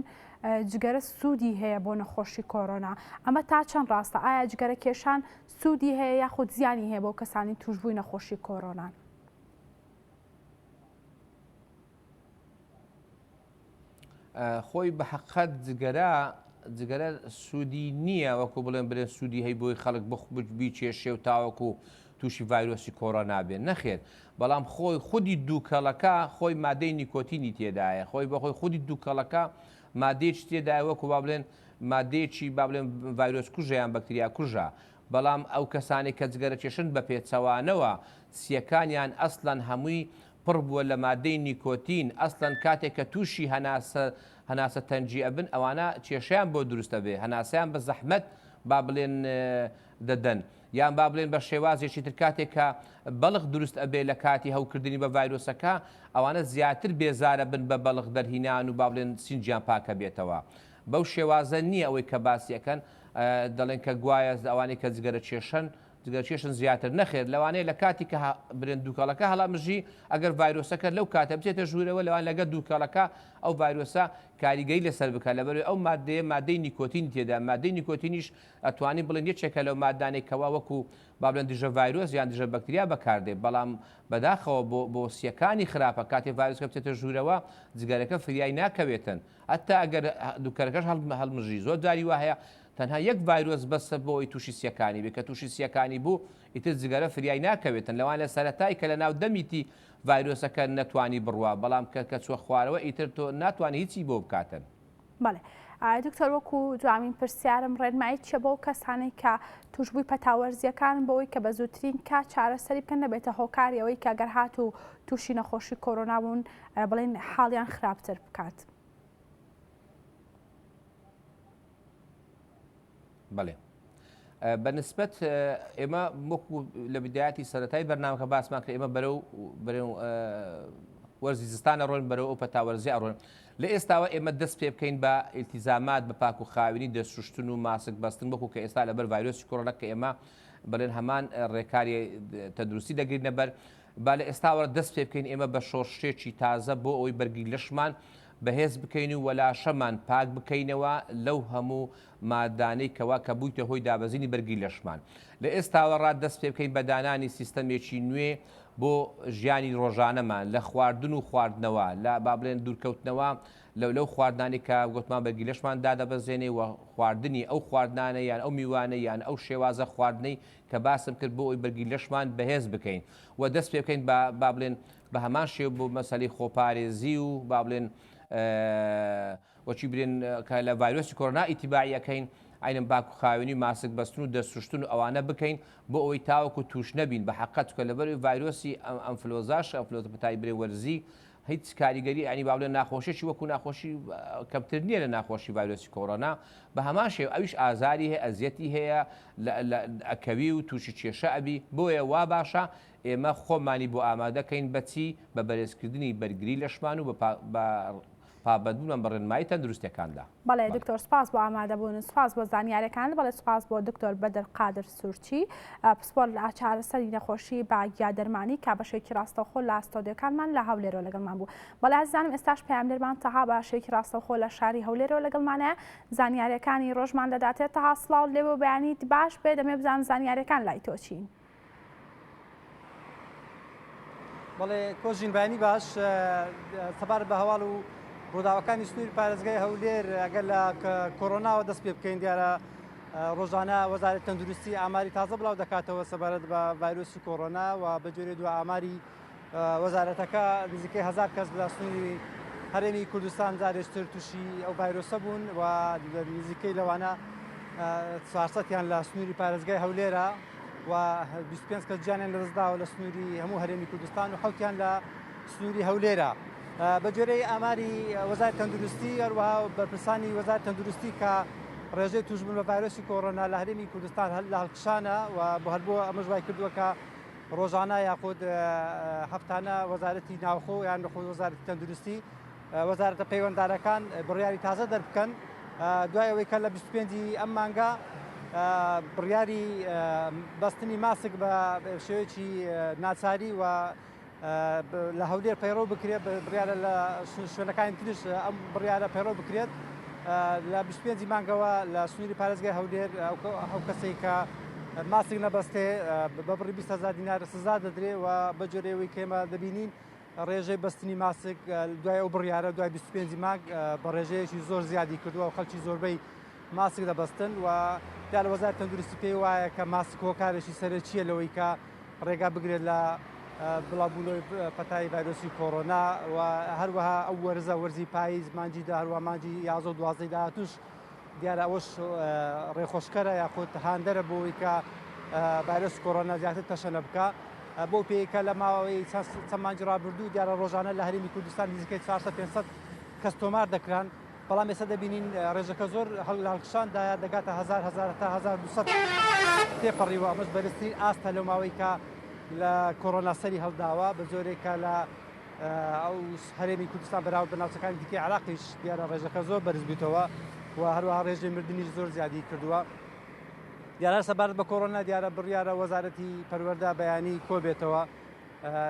Speaker 1: جگەرە سوودی هەیە بۆ نەخۆشی کۆرۆنا ئەمە تا چەند ڕاستە ئایا جگەرە کێشان سوودی هەیە یاخود زیانی هەیە بۆ کەسانی توشبووی نەخۆشی کۆرۆنان؟
Speaker 4: خۆی بە حەقەت جگەرە جگەرە سوودی نییە وەکو بڵێن برێن سوودی هەی بۆی خەڵک بخ بیچێشێ و تاوەکو تووشی ڤایرۆسی کۆرۆنا بێن نەخێر بەڵام خۆی خودی دووکەڵەکە خۆی مادەی نیکۆتینی تێدایە خۆی بەخۆی خودی دووکەڵەکە مادەیەکی تێدایە وەکو با بڵێن مادەیەکی با بڵێن ڤایرۆس کوژە یان بەکتریا کوژە بەڵام ئەو کەسانەی کە جگەرە کێشن بە پێچەوانەوە سیەکانیان ئەسڵەن هەمووی پڕ بووە لە مادەی نیکۆتین، ئەسڵەن کاتێک کە تووشی هەناسە هەناسە تەنگی ئەبن ئەوانە کێشەیان بۆ دروست ئەبێ هەناسەیان بە زەحمەت با بڵێن دەدەن یان با بڵێن بە شێوازێکی تر کاتێک کە بەڵخ دروست ئەبێ لە کاتی هەوکردنی بە ڤایرۆسەکە ئەوانە زیاتر بێزارە بن بە بەڵخ دەرهینان و با بڵێن سینگیان پاکە بێتەوە بەو شێوازە نییە ئەوەی کە باسی ئەکەن دەڵێن کە گوایە ئەوانەی کە جگەرە کێشن جگەرکێشن زیاتر، نەخێر لەوانەیە لە کاتی کە برێن دووکەڵەکە هەڵامژی ئەگەر ڤایرۆسەکە لەو کاتە بچێتە ژوورەوە لەوان لەگە دووکەڵەکە ئەو ڤایرۆسە کاریگەری لەسەر بکات لەبەرئەوەی ئەو مادەیە مادەی نیکۆتینی تێدا مادەی نیکۆتینیش ئەتوانین بڵێن یەکێکە لەو مادانەی کەوا وەکو با بڵێن دژە ڤایرۆس یان دژە بەکتریا بەکاردێ بەڵام بەداخەوە بۆ بۆ سیەکانی خراپە کاتێ ڤایرۆسەکە بچێتە ژوورەوە جگەرەکە فریای ناکەوێتن هەتا ئەگەر دووکەرەکەش هەڵمژی زۆر جاری وا هەیە تەنها یەک ڤایرۆس بەسە بۆ ئەوەی تووشی سیەکانی بێت کە تووشی سیەکانی بوو ئیتر جگەرە فریای ناکەوێتن لەوان لە سەرەتای کە لە ناو دەمیتی ڤایرۆسەکە نەتوانی بڕوا بەڵام کە کە چوە خوارەوە ئیتر تۆ ناتوانی هیچی بۆ بکاتن.
Speaker 1: بەڵێ دکتۆر وەکو دوامین پرسیارم ڕێنمایی چیە بۆ کەسانەی کە توشبووی پەتا وەرزیەکانن بۆ ئەوەی کە بە زووترین کات چارەسەری بکەن نەبێتە هۆکاری ئەوەی کە گەر هاتوو تووشی نەخۆشی کۆرۆنا بوون بڵێن حاڵیان خراپتر بکات؟
Speaker 4: بەڵێ بە نسبەت ئێمە وەکو لە بدایەتی سەتای بەرنامەکە باسمان کرد ئێمە بەرەو بەرەو وەرزی زستانە ڕۆن بەرەو ئەو پەتا وەرزی ئەڕۆن لە ئێستاوە ئێمە دەست پێ بکەین بە ئیلتیزامات بە پاک و خاوێنی دەستشتن و ماسک بەستن وەکو کە ئێستا لەبەر ڤایرۆسی کۆرۆنا کە ئێمە بەڵێن هەمان ڕێکاری تەندروستی دەگرینە بەر با لە ئێستاوە دەست پێ بکەین ئێمە بە شۆڕشێکی تازە بۆ ئەوەی بەرگی لەشمان بەهێز بکەین و لاشەمان پاک بکەینەوە لەو هەموو مادانەی کەوا کە بوویتە هۆی دابەزینی بەرگی لەشمان. لە ئێستاوە ڕا دەست پێ بکەین بە دانانی سیستەمێکی نوێ بۆ ژیانی ڕۆژانەمان لە خواردن و خواردنەوە لە با بڵێن دوورکەوتنەوە لە لەو خواردنانەی کە گۆتمان بەرگی لەشمان دادەبەزێنێ و خواردنی ئەو خواردنانە یان ئەو میوانە یان ئەو شێوازە خواردنەی کە باسم کرد بۆ ئەوەی بەرگی لەشمان بەهێز بکەین و دەست پێ بکەین بە با بڵێن بە هەمان شێوە بۆ مەسەلەی خۆپارێزی و با بڵێن وەکی برێن کە لە ڤایرۆسی کۆرۆنا ئیتیباعی ئەکەین عەینەن پاک و خاوێنی و ماسک بەستن و دەست شوشتن و ئەوانە بکەین بۆ ئەوەی تاوەکو توش نەبین بە حەقە چونکە لەبەر ڤایرۆسی ئەنفلۆزاش ئەنفلۆزا پەتای برێ وەرزی هیچ کاریگەری ینی با بڵێن ناخۆشیی وەکو ناخۆشی کەمتر نییە لە ناخۆشی ڤایرۆسی کۆرۆنا بە هەمان شێوە ئەویش ئازاری هەیە ئەزیەتی هەیە ئەکەوی و تووشی کێشە ئەبی بۆیە وا باشە ئێمە خۆمانی بۆ ئامادەکەین بەچی بە بەرێزکردنی بەرگری لەشمان و بە پابەندبوونمان بە ڕێنمایی تەندروستیەکاندا.
Speaker 1: بەڵێ دکتۆر سوپاس بۆ ئامادەبوونت سوپاس بۆ زانیاریەکانت بەڵێ سوپاس بۆ دکتۆر بەدر قادر سورچی پسپۆر لە چارەسەری نەخۆشی بە گیا دەرمانی کە بەشێکی ڕاستەوخۆ لە ستۆدیۆکانمان لە هەولێرەوە لەگەڵمان بوو بەڵێ ئازیزانم ئێستاش پەیامنێرمان تەها بە شێوەیەکی ڕاستەوخۆ لە شاری هەولێرەوە لەگەڵمانە زانیاریەکانی ڕۆژمان دەداتێ تەها سڵاوت لێبێ و بەیانیت باش بێ دەمێ بزانم زانیاریەکان لای تۆ چین.
Speaker 5: بەڵێ کۆژین بەیانی باش سەبارەت بە هەواڵ و ڕووداوەکانی سنووری پارێزگای هەولێر ئەگەر لە کۆرۆناوە دەست پێ بکەین دیارە ڕۆژانە وەزارەت تەندروستی ئاماری تازە بڵاو دەکاتەوە سەبارەت بە ڤایرۆسی کۆرۆنا و بە جۆرێ دو ئاماری وەزارەتەکە نزیکەی هزار کەس لە سنووری هەرێمی کوردستان جارێکتر تووشی ئەو ڤایرۆسە بوون و نزیکەی لەوانە چوارسەتیان لە سنووری پارێزگای هەولێرە و 25 کەس گیانیان لەدەستداوە لە سنووری هەموو هەرێمی کوردستان و حوتیان لە سنووری هەولێرە. بە گوێرەی ئاماری وەزارەتی تەندروستی هەروەها بەرپرسانی وەزارەتی تەندروستی کە ڕێژەی تووشبوون بە ڤایرۆسی کۆرۆنا لە هەرێمی کوردستان هەر لە هەڵکشانە و بۆ هەر بۆ ئەمەش وای کردووە کە ڕۆژانە یاخود هەفتانە وەزارەتی ناوخۆ یان خۆ وەزارەتی تەندروستی وەزارەتە پەیوەنددارەکان بڕیاری تازە دەربکەن دوای ئەوەی کە لە 25 ئەم مانگە بڕیاری بەستنی ماسک بە شێوەیەکی ناچاری و. لە هەولێر پەیڕەو بکرێت، بڕیارە لە شوێنەکانی تریش ئەم بڕیارە پەیڕەو بکرێت. لە 25 مانگەوە لە سنووری پارێزگای هەولێر ئەو کەسێک کە ماسک نەبەستێ بە بڕی 20 هزار دینار سزا دەدرێ و بە جۆرەوەی کێمە دەبینین ڕێژەی بەستنی ماسک دوای ئەو بڕیارە دوای 25 مانگ بە ڕێژەیەکی زۆر زیادی کردووە و خەڵکی زۆربەی ماسک دەبەستن و دیارە وەزارەتی تەندروستی پێی وایە کە ماسک هۆکارێکی سەرەکییە لەوەی کە ڕێگا بگرێت لە بڵاوبوونەوەی پەتای ڤایرۆسی کۆرۆنا و هەروەها ئەو وەرزە وەرزی پاییز مانگی دە هەروە مانگی یازدە و دوازدەی داهاتووش دیارە ئەوەش ڕێخۆشکەرە یاخود هاندەرە بۆ ئەوەی کە ڤایرۆس کۆرۆنا زیاتر تەشەنە بکە بۆ پێیکە لە ماوەی چەند مانگی ڕابردوو دیارە ڕۆژانە لە هەرێمی کوردستان نزیکەی 400 500 کەس تۆمار دەکران بەڵام ئێستا دەبینین ڕێژەکە زۆر لە هەڵکشاندایە دەگاتە هەزار هەزار تا 1200 تێپەڕیوە ئەمەش بەرزترین ئاستە لەو ماوەی کە لە کۆرۆنا سەری هەڵداوە بە جۆرێک کە لە ئەو هەرێمی کوردستان بەراورد بە ناوچەکانی دیکەی عراقیش دیارە ڕێژەکە زۆر بەرز بوویتەوە و هەروەها ڕێژەی مردنیش زۆر زیادی کردووە. دیارە سەبارەت بە کۆرۆنا دیارە بڕیارە وەزارەتی پەروەردە بەیانی کۆبێتەوە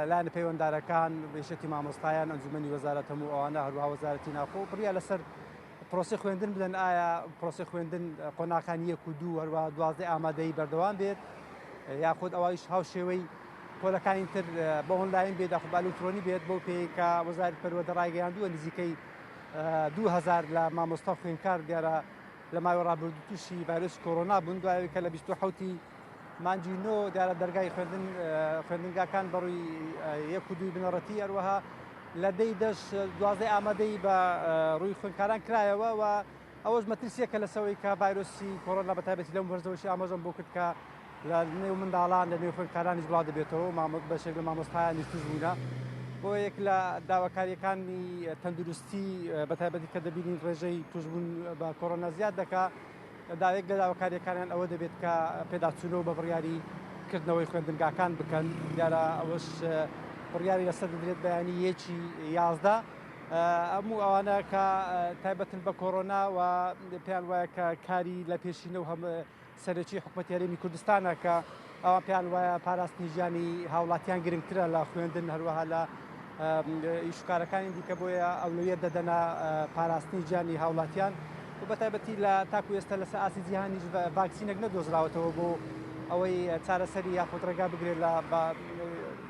Speaker 5: لایەنە پەیوەندارەکان، یەکێتی مامۆستایان، ئەنجومەنی وەزارەت هەموو ئەوانە، هەروەها وەزارەتی ناوخۆ بڕیار لەسەر پرۆسەی خوێندن بدەن، ئایا پرۆسەی خوێندن قۆناغەکانی یەک و دوو هەروەها دوازدەی ئامادەیی بەردەوام بێت یاخود ئەوایش هاوشێوەی پۆلەکانی تر بە ئۆنلاین بێت یاخود بە ئەلکترۆنی بێت بەو پێی کە وەزارەتی پەروەردە ڕایگەیاندووە نزیکەی 2000 لە مامۆستا و خوێندکار دیارە لە ماوەی ڕابردوو تووشی ڤایرۆسی کۆرۆنا بوون دوای کە لە 27 مانگی نۆ دیارە دەرگای خوێندن خوێندنگاکان بەڕووی یەک و دووی بنەڕەتی هەروەها لە دەی دەش دوازدەی ئامادەی بە ڕووی خوێندکاران کرایەوە و ئەوەش مەترسیەکە لەسەوەی کە ڤایرۆسی کۆرۆنا بە تایبەتی لەم وەرزەوەشی ئاماژەم بۆ کرد کە لە نێو منداڵان لە نێو خوێندکارانیش بڵاو دەبێتەوە مامۆ بەشێک لە مامۆستایانیش توش بوونە بۆ یەک لە داواکاریەکانی تەندروستی بە تایبەتی کە دەبینین ڕێژەی توشبوون بە کۆرۆنا زیاد دەکا داوێک لە داواکارییەکانیان ئەوە دەبێت کە پێداچوونەوە بە بڕیاری کردنەوەی خوێندنگاکان بکەن، دیارە ئەوەش بڕیاری لەسەر دەدرێت بەیانی یەکی 11. هەموو ئەوانە کە تایبەتن بە کۆرۆنا و پێیان وایە کە کاری لە پێشینە و هەم سەرەکی حکومەتی هەرێمی کوردستانە کە ئەوان پێیان وایە پاراستنی ژیانی هاوڵاتیان گرنگترە لە خوێندن هەروەها لە ئیشوکارەکانی دیکە بۆیە ئەولەویەت دەدەنە پاراستنی گیانی هاوڵاتیان و بەتایبەتی لە تاکو ئێستا لەسەر ئاستی جیهانیش ڤاکسینێک نەدۆزراوەتەوە بۆ ئەوەی چارەسەری یاخود ڕێگا بگرێت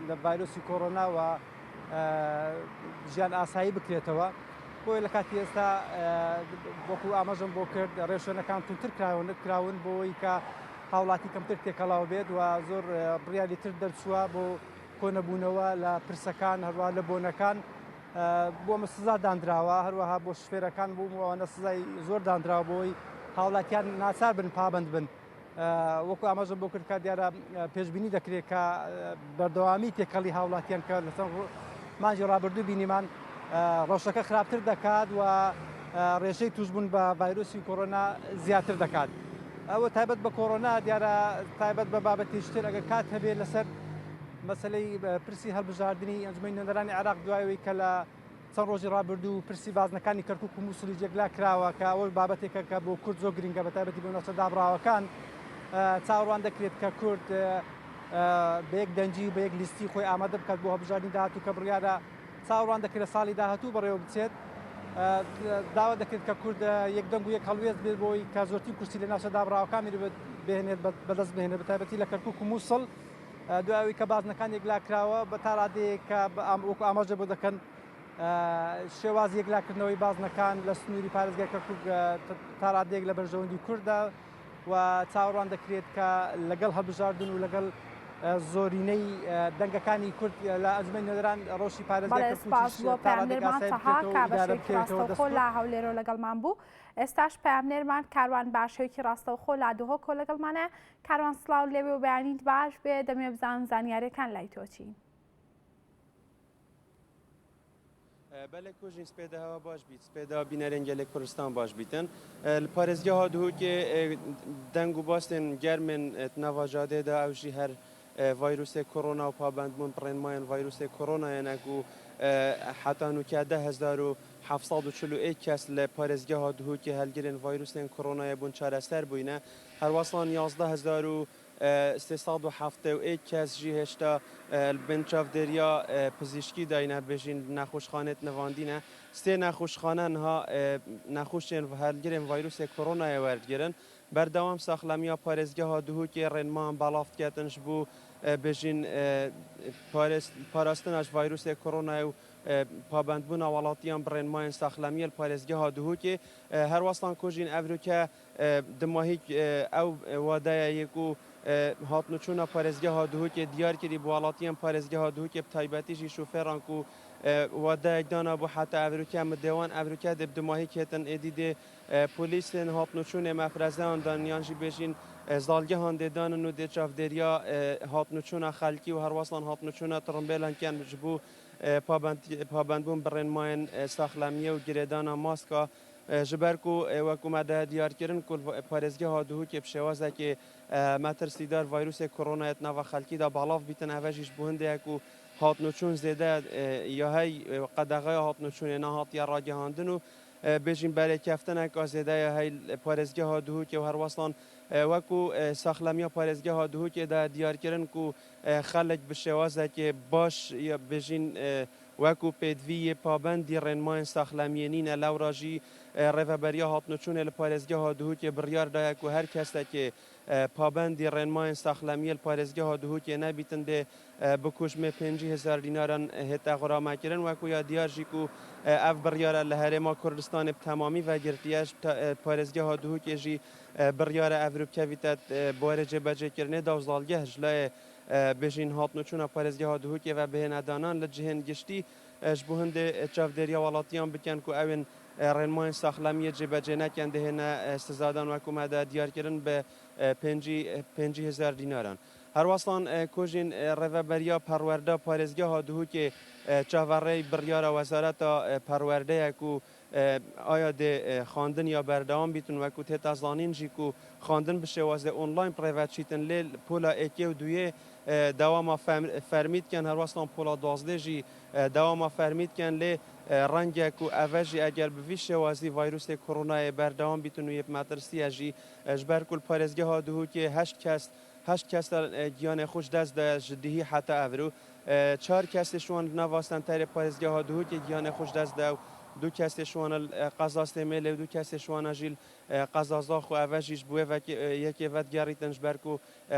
Speaker 5: لە ڤایرۆسی کۆرۆنا و ژیان ئاسایی بکرێتەوە. بۆیە لە کاتی ئێستا وەکو ئاماژەم بۆ کرد ڕێوشوێنەکان توندتر کراون کراون بۆ ئەوەی کە هاوڵاتی کەمتر تێکەڵاو بێت و زۆر بڕیاری تر دەرچووە بۆ کۆنەبوونەوە لە پرسەکان هەروە لە بۆنەکان بۆ ئەمە سزا دانراوە هەروەها بۆ شفێرەکان بوو ئەوانە سزای زۆر دانراوە بۆی هاوڵاتیان ناچار بن پابند بن وەکو ئاماژەم بۆ کرد کە دیارە پێشبینی دەکرێت کە بەردەوامی تێکەڵی هاوڵاتیان کە لەسەر مانگی ڕابردوو بینیمان ڕەوشەکە خراپتر دەکات و ڕێژەی توشبوون بە ڤایرۆسی کۆرۆنا زیاتر دەکات. ئەوە تایبەت بە کۆرۆنا دیارە تایبەت بە بابەتیشتر ئەگەر کات هەبێت لەسەر مەسلەی پرسی هەڵبژاردننی ئەنجومەنی نوێنەرانی عێراق دوایەوەی کە لە چەند ڕۆژی ڕابردوو پرسی بازنەکانی کەرکوک و موسڵی جێگلا کراوە کە ئەوەش بابەتێکە کە بۆ کورد زۆر گرنگە بە تایبەتی بۆ ناوچە دابڕاوەکان چاوەڕوان دەکرێت کە کورد بە یەک دەنگی و بە یەک لیستی خۆی ئامادە بکات بۆ هەڵبژاردنی داهاتوو کە بڕیارە چاوەڕوان دەکرێت لە ساڵی داهاتوو بەڕێوە بچێت. داوا دەکرێت کە کورد یەک دەنگ و یەک هەڵوێست بێت بۆی کە زۆرترین کورسی لە ناوچە دابڕاوەکان بهێنێت بەدەست بهێنێت بە تایبەتی لە کەرکوک و مووسڵ دوای ئەوەی کە بازنەکان یەکلاکراوە بە تا ڕادەیەک کە وەکو ئاماژە بۆ دەکەن شێوازی یەکلاکردنەوەی بازنەکان لە سنووری پارێزگای کەرکوک تا ڕادەیەک لە بەرژەوەندی کوردە و چاوەڕوان دەکرێت کە لەگەڵ هەڵبژاردن و لەگەڵ زۆرینەی دەنگەکانی کورد لە ئەنجومەنی نوێنەران ڕەوشی پارێزگای
Speaker 1: بەڵێ سپاس
Speaker 5: کەرکوکیش
Speaker 1: بۆ
Speaker 5: تا ڕادەیەک
Speaker 1: پەیامنێرمان
Speaker 5: ئاسایی
Speaker 1: تەها
Speaker 5: بکرێتەوە
Speaker 1: کە
Speaker 5: و
Speaker 1: بە
Speaker 5: ئیدارە
Speaker 1: شێوەیەکی
Speaker 5: بکەوێتەوە دەست
Speaker 1: ڕاستەوخۆ
Speaker 5: کورد.
Speaker 1: لە هەولێرەوە لەگەڵمان بوو ئێستاش پەیامنێرمان کاروان باشەوێکی ڕاستەوخۆ لە دهۆکەوە لەگەڵمانە کاروان سڵاو لێبێ و بەیانیت باش بێ دەمەوێ بزانم زانیاریەکان لای تۆ چین؟
Speaker 6: بەلێ کوژین سپێدە هەوا باش بیت سپێدە بینەرێن گەلێ کوردستان باش بیتن لە پارێزگەها دهۆکێ دەنگ و باستێن گەرمێن ناڤا جادێدا ئەوژی هەر ڤایروسێ کۆرۆنا و پابەندبوون ڕێنمایەن ڤایروسێ کۆرۆنایەنە و حتا نوکە 10741 کەس لە پارێزگەها دهۆکێ هەلگرێن ڤایروسێن کۆرۆنایە بوون چارەسەر بووینە هەروەسان 11000. 371 کەس ژی هێشتا بن چاڤدێریا پزیشکی داینە بێژین نەخۆشخانێت نڤاندینە سێ نەخۆشخانە نها نەخۆشێن هەلگرێن ڤایروسێ کۆرۆنایێ وەردگرن بەردەوام ساخلەمیا پارێزگەها دهۆکێ ڕێنمان بەڵاف دکەتن ژ بۆ بێژین پاراستنا ژ ڤایروسێ کۆرۆنایێ و پابەندبوونا وەڵاتیان ب ڕێنمایێن ساخلەمیە ل پارێزگەها دهۆکێ هەروەسان کۆژین ئەڤروکە دماهیک ئەو وادەیە یە کو هاتنوچوونا پارێزگەها دهۆکێ دیار کری ب وەڵاتیان پارێزگەها دهۆکێ ب تایبەتی ژی شوفێران کو وادەیەک دانابوو حەتا ئەڤروکە مدێوان ئەڤروکە دێ ب دماهیک هێتن ئێدی دێ پۆلیسێن هاتنوچوونێ مەفرەزەیان دان یان ژی بێژین زاڵگەهان دێ دانن و دێ چاڤدێریا هاتنوچوونا خەلکی و هەروەسان هاتنوچوونا تڕمبێلان کەن ژ بۆ پابەندبوون ب ڕێنمایێن ساخلەمیێ و گرێدانا ماسکا ژ بەر کو وەکو مە دایە دیارکرن کو پارێزگەها دهۆکێ ب شێوازەکێ مەترسیدار ڤایروسێ کۆرۆنایێ ت ناڤا خەلکی دا بەڵاڤ بیتن ئەڤە ژیش بۆ هندێ کو هاتنوچوون زێدە یا هەی قەدەغەیا هاتنوچوونێ نەهاتیە ڕاگەهاندن و بێژین بەرێکەفتنەکا زێدەیا هەی پارێزگەها دهۆکێ و هەروەسان وەکو ساخلەمیا پارێزگەها دهۆکێ دایە دیارکرن کو خەلک ب شێوازەکێ باش یا بێژین وەکو پێدڤی یێ پابەندی ڕێنمایێن ساخلەمیێ نینە لەورا ژی ڕێڤەبەریا هاتنوچوونێ ل پارێزگەها دهۆکێ بڕیار دایە کو هەر کەسەکێ پابەندی ڕێنمایێن ساخلەمیێ ل پارێزگەها دهۆکێ نەبیتن دێ بکوژمێ پێنجی هزار دیناران هێتە غرامەکرن وەکو یا دیار ژی کو ئەڤ بڕیارە لە هەرێما کوردستانێ ب تەمامی ڤەگرتیە پارێزگەها دهۆکێ ژی بڕیارە ئەڤرو بکەڤیتە بوارێ جێبەجێکرنێ دا و زاڵگەه ژ لایێ بێژین هاتنوچوونا پارێزگەها دهۆکێ ڤە بهێنە دانان لە جهێن گشتی ژ بۆ هندێ چاڤدێریا وەڵاتیان بکەن کو ئەوێن ڕێنمایێن ساخلەمیێ جێبەجێ نەکەن دهێنە سزادان وەکو مەدە دیارکرن ب پێنجی هزار دیناران. هەروەسان کۆژین ڕێڤەبەریا پەروەردە پارێزگەها دهۆکێ چاڤەڕێی بڕیارە وەزارەتا پەروەردەیە کو ئایا دێ خواندن یا بەردەوام بیتن وەکو تێتا زانین ژی کو خواندن ب شێوازێ ئۆنلاین پڕێڤە چیتن لێ پۆلا ئێکێ و دویێ دەواما فەرمی دکەن هەروەسان پۆلا دوازدێ ژی دەواما فەرمی دکەن لێ ڕەنگە کو ئەڤە ژی ئەگەر ب ڤی شێوازی ڤایروسێ کۆرۆنایێ بەردەوام بیتن و یێ مەترسیە ژی ژ بەر کو ل پارێزگەها دهۆکێ هەشت کەس هەشت کەس گیانێ خوش دەس دایە ژ دهی حەتا ئەڤرو چار کەسێ شوان ل ناڤا سەنتەرێ پارێزگەها دهۆکێ گیانێ خوش دەس دایە و دو کەسێ شوانە ل قەزا سێمێلێ و دو کەسێ شوانە ژی ل قەزا زاخۆ ئەڤە ژیش بوێ یەکێ ڤەدگەڕیتن ژ بەر کو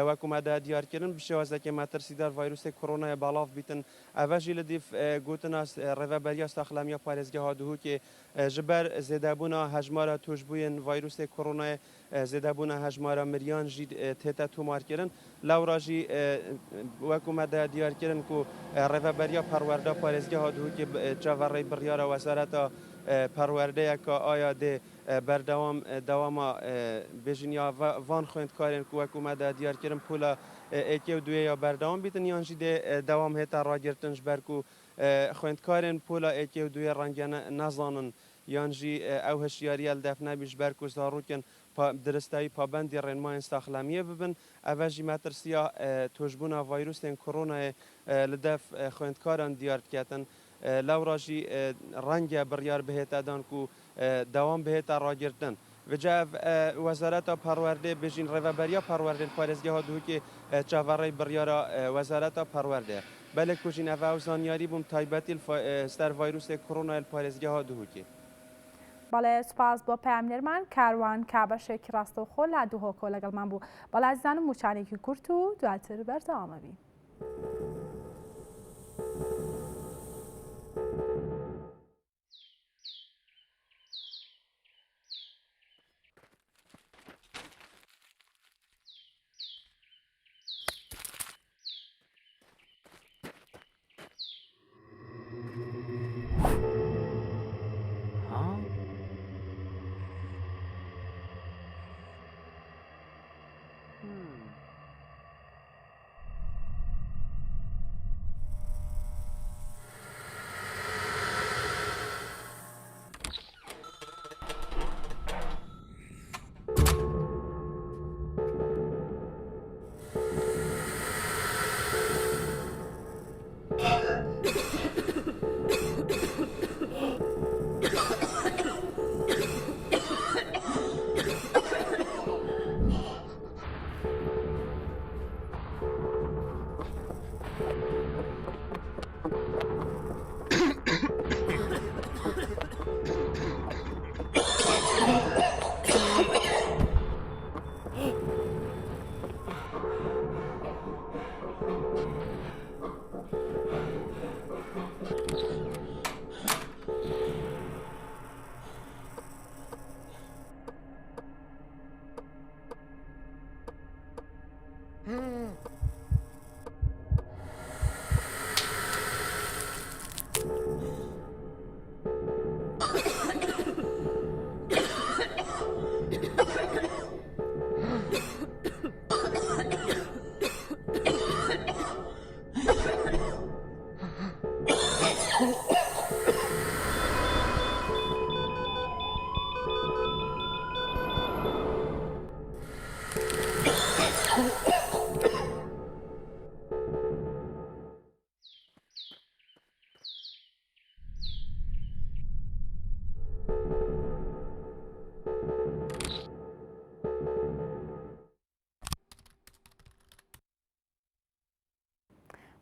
Speaker 6: وەکو مە دایە دیارکرن ب شێوازەکێ مەترسیدار ڤایروسێ کۆرۆنایێ بەڵاڤ بیتن ئەڤە ژی ل دیف گوتنا ڕێڤەبەریا ساخلەمیا پارێزگەها دهۆکێ ژ بەر زێدەبوونا هەژمارا تۊشبۊیێن ڤایروسێ کۆرۆنایێ، زێدەبوونا هەژمارا مریان ژی تێتە تۆمارکرن. لەورا ژی وەکو مە دایە دیارکرن کو ڕێڤەبەریا پەروەردە پارێزگەها دهۆکێ چاڤەڕێی بڕیارا وەزارەتا پەروەردەیە کا ئایا دێ بەردەوام دەواما بێژین یا ڤان خوێندکارێن کو وەکو مە دایە دیارکرن پۆلا ئێکێ و دوێ یا بەردەوام بیتن یان ژی دێ دەوام هێتە ڕاگرتن ژ بەر کو خوێندکارێن پۆلا ئێکێ و دوێ ڕەنگە نەزانن یان ژی ئەو هشیاریە ل دەف نەبی ژ بەر کو زاروکن پا درستاوی پابەندی ڕێنمایێن ساخلەمیێ ببن ئەڤە ژی مەترسیا تۊشبۊنا ڤایروسێن کۆرۆنایێ ل دەف خوێندکاران دیار دکەتن لەورا ژی ڕەنگە بڕیار بهێتە دان کو دەوام بهێتە ڕاگرتن. ڤجا ئەڤ وەزارەتا پەروەردێ بێژین ڕێڤەبەریا پەروەردێ ل پارێزگەها دهۆکێ چاڤەڕێی بڕیارا وەزارەتا پەروەردێ. بەلێ کوژین ئەڤ ئەو زانیاری بووم تایبەتی ل سەر ڤایروسێ کۆرۆنایێ ل پارێزگەها دهۆکێ.
Speaker 1: بەڵێ سوپاس بۆ پەیامنێرمان کاروان کا بەشێکی ڕاستەوخۆ لە دهۆکەوە لەگەڵمان بوو. بەڵێ ئازیزانم موچانێکی کورت و دواتر بەردەوامەبین.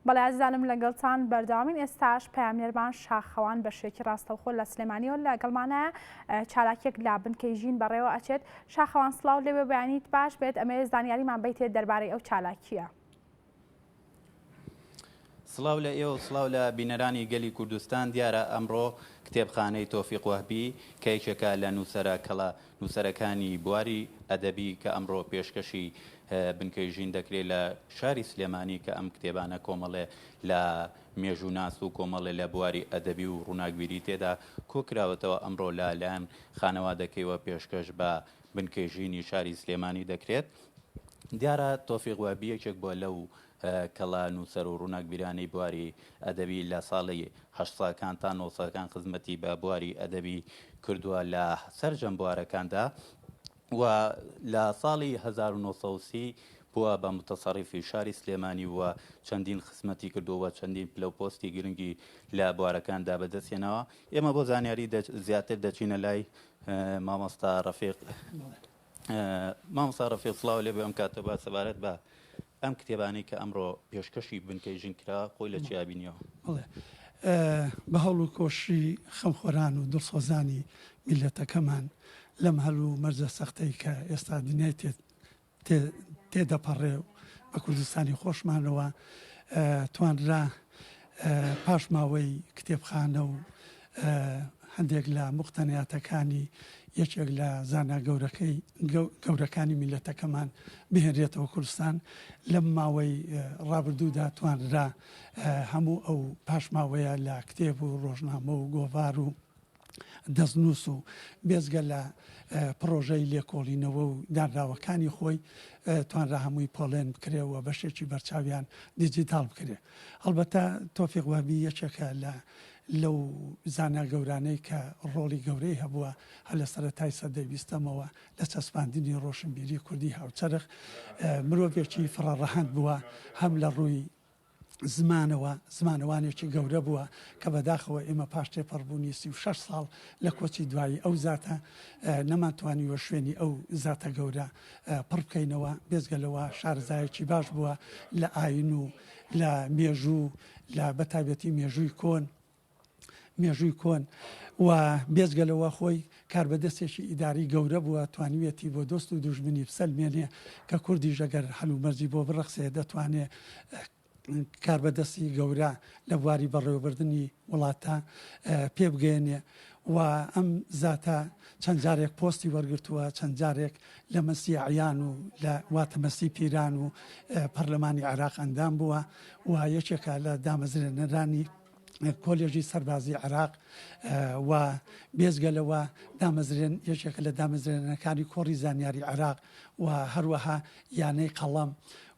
Speaker 1: بەڵێ ئازیزانم لەگەڵتان بەردەوامین ئێستاش پەیامنێرمان شاخەوان بە شێکی ڕاستەوخۆ لە سلێمانیەوە لەگەڵمانە چالاکیەک لە بنکەی ژین بەڕێوە ئەچێت شاخەوان سڵاو لێوێ بەیانیت باش بێت ئەمەوێت زانیاریمان بیتێت دەربارەی ئەو چالاکیە.
Speaker 7: سڵاو لە ئێوە و سڵاو لە بینەرانی گەلی کوردستان، دیارە ئەمڕۆ کتێبخانەی تۆفیق وەهبی کە یەکێکە لە نووسەرە کەڵە نووسەرەکانی بواری ئەدەبی کە ئەمڕۆ پێشکەشی بنکەی ژین دەکرێت لە شاری سلێمانی کە ئەم کتێبانە کۆمەڵێ لە مێژووناس و کۆمەڵێ لە بواری ئەدەبی و ڕووناکبیری تێدا کۆکراوەتەوە ئەمڕۆ لە لایەن خانەوادەکەیوە پێشکەش بە بنکەی ژینی شاری سلێمانی دەکرێت. دیارە تۆفیق وەهبی یەکێک بووە لەو کەڵە نووسەر و ڕووناکبیرانەی بواری ئەدەبی لە ساڵی هەشتاکان تا نۆساکان خزمەتی بە بواری ئەدەبی کردووە لە سەرجەم بوارەکاندا و لە ساڵی 1930 بووە بە متەسەڕیفی شاری سلێمانی و چەندین خزمەتی کردووە و چەندین پلە و پۆستی گرنگی لە بوارەکاندا بەدەستهێناوە. ئێمە بۆ زانیاری زیاتر دەچینە لای مامۆستا ڕەفیق. مامۆستا ڕەفیق سڵاو لێ بێ ئەم کاتە با سەبارەت بە ئەم کتێبانەی کە ئەمڕۆ پێشکەشی بنکەی ژین کرا خۆی لە چیا بینیەوە؟
Speaker 8: بەڵێ بە هەوڵ و کۆششی خەمخۆران و دڵسۆزانی میللەتەکەمان لەم هەل و مەرجە سەختەی کە ئێستا دنیای تێ تێدەپەڕێ و بە کوردستانی خۆشمانەوە توانرا پاشماوەی کتێبخانە و هەندێک لە موقتەنیاتەکانی یەکێک لە زانا گەورەکەی گەورەکانی میللەتەکەمان بهێنرێتەوە کوردستان. لەم ماوەی ڕابردوودا توانرا هەموو ئەو پاشماوەیە لە کتێب و ڕۆژنامە و گۆڤار و دەستنووس و بێجگە لە پڕۆژەی لێکۆڵینەوە و دانراوەکانی خۆی توانرا هەمووی پۆڵێن بکرێ و بەشێکی بەرچاویان دیجیتاڵ بکرێ. هەڵبەتە تۆفیق وەهبی یەکێکە لە لەو زانا گەورانەی کە ڕۆڵی گەورەی هەبووە هەر لە سەرەتای سەدەی بیستەمەوە لە چەسپاندنی ڕۆشنبیری کوردی هاوچەرخ، مرۆڤێکی فرەڕەهەند بووە هەم لە ڕووی زمانەوە، زمانەوانێکی گەورە بووە کە بەداخەوە ئێمە پاش تێپەڕبوونی 36 ساڵ لە کۆچی دوایی ئەو زاتە نەمانتوانیوە شوێنی ئەو زاتە گەورە پڕ بکەینەوە، بێجگە لەوە شارەزایەکی باش بووە لە ئاین و لە مێژوو لە بەتایبەتی مێژووی کۆن مێژووی کۆن و بێجگە لەوە خۆی کاربەدەستێکی ئیداری گەورە بووە توانیویەتی بۆ دۆست و دوژمنی بسەلمێنێ کە کوردیش ئەگەر هەلومەرجی بۆ بڕەخسێ دەتوانێ کاربەدەستی گەورە لە بواری بەڕێوەبردنی وڵاتە پێ بگەیەنێ و ئەم زاتە چەند جارێک پۆستی وەرگرتووە چەند جارێک لە مەسی ئەعیان و لە واتە مەسی پیران و پەرلەمانی عێراق ئەندام بووە و یەکێکە لە دامەزرێنەرانی کۆلێژی سەربازی عێراق و بێجگە لەوە دامەزرێن یەکێکە لە دامەزرێنەکانی کۆڕی زانیاری عێراق و هەروەها یانەی قەڵەم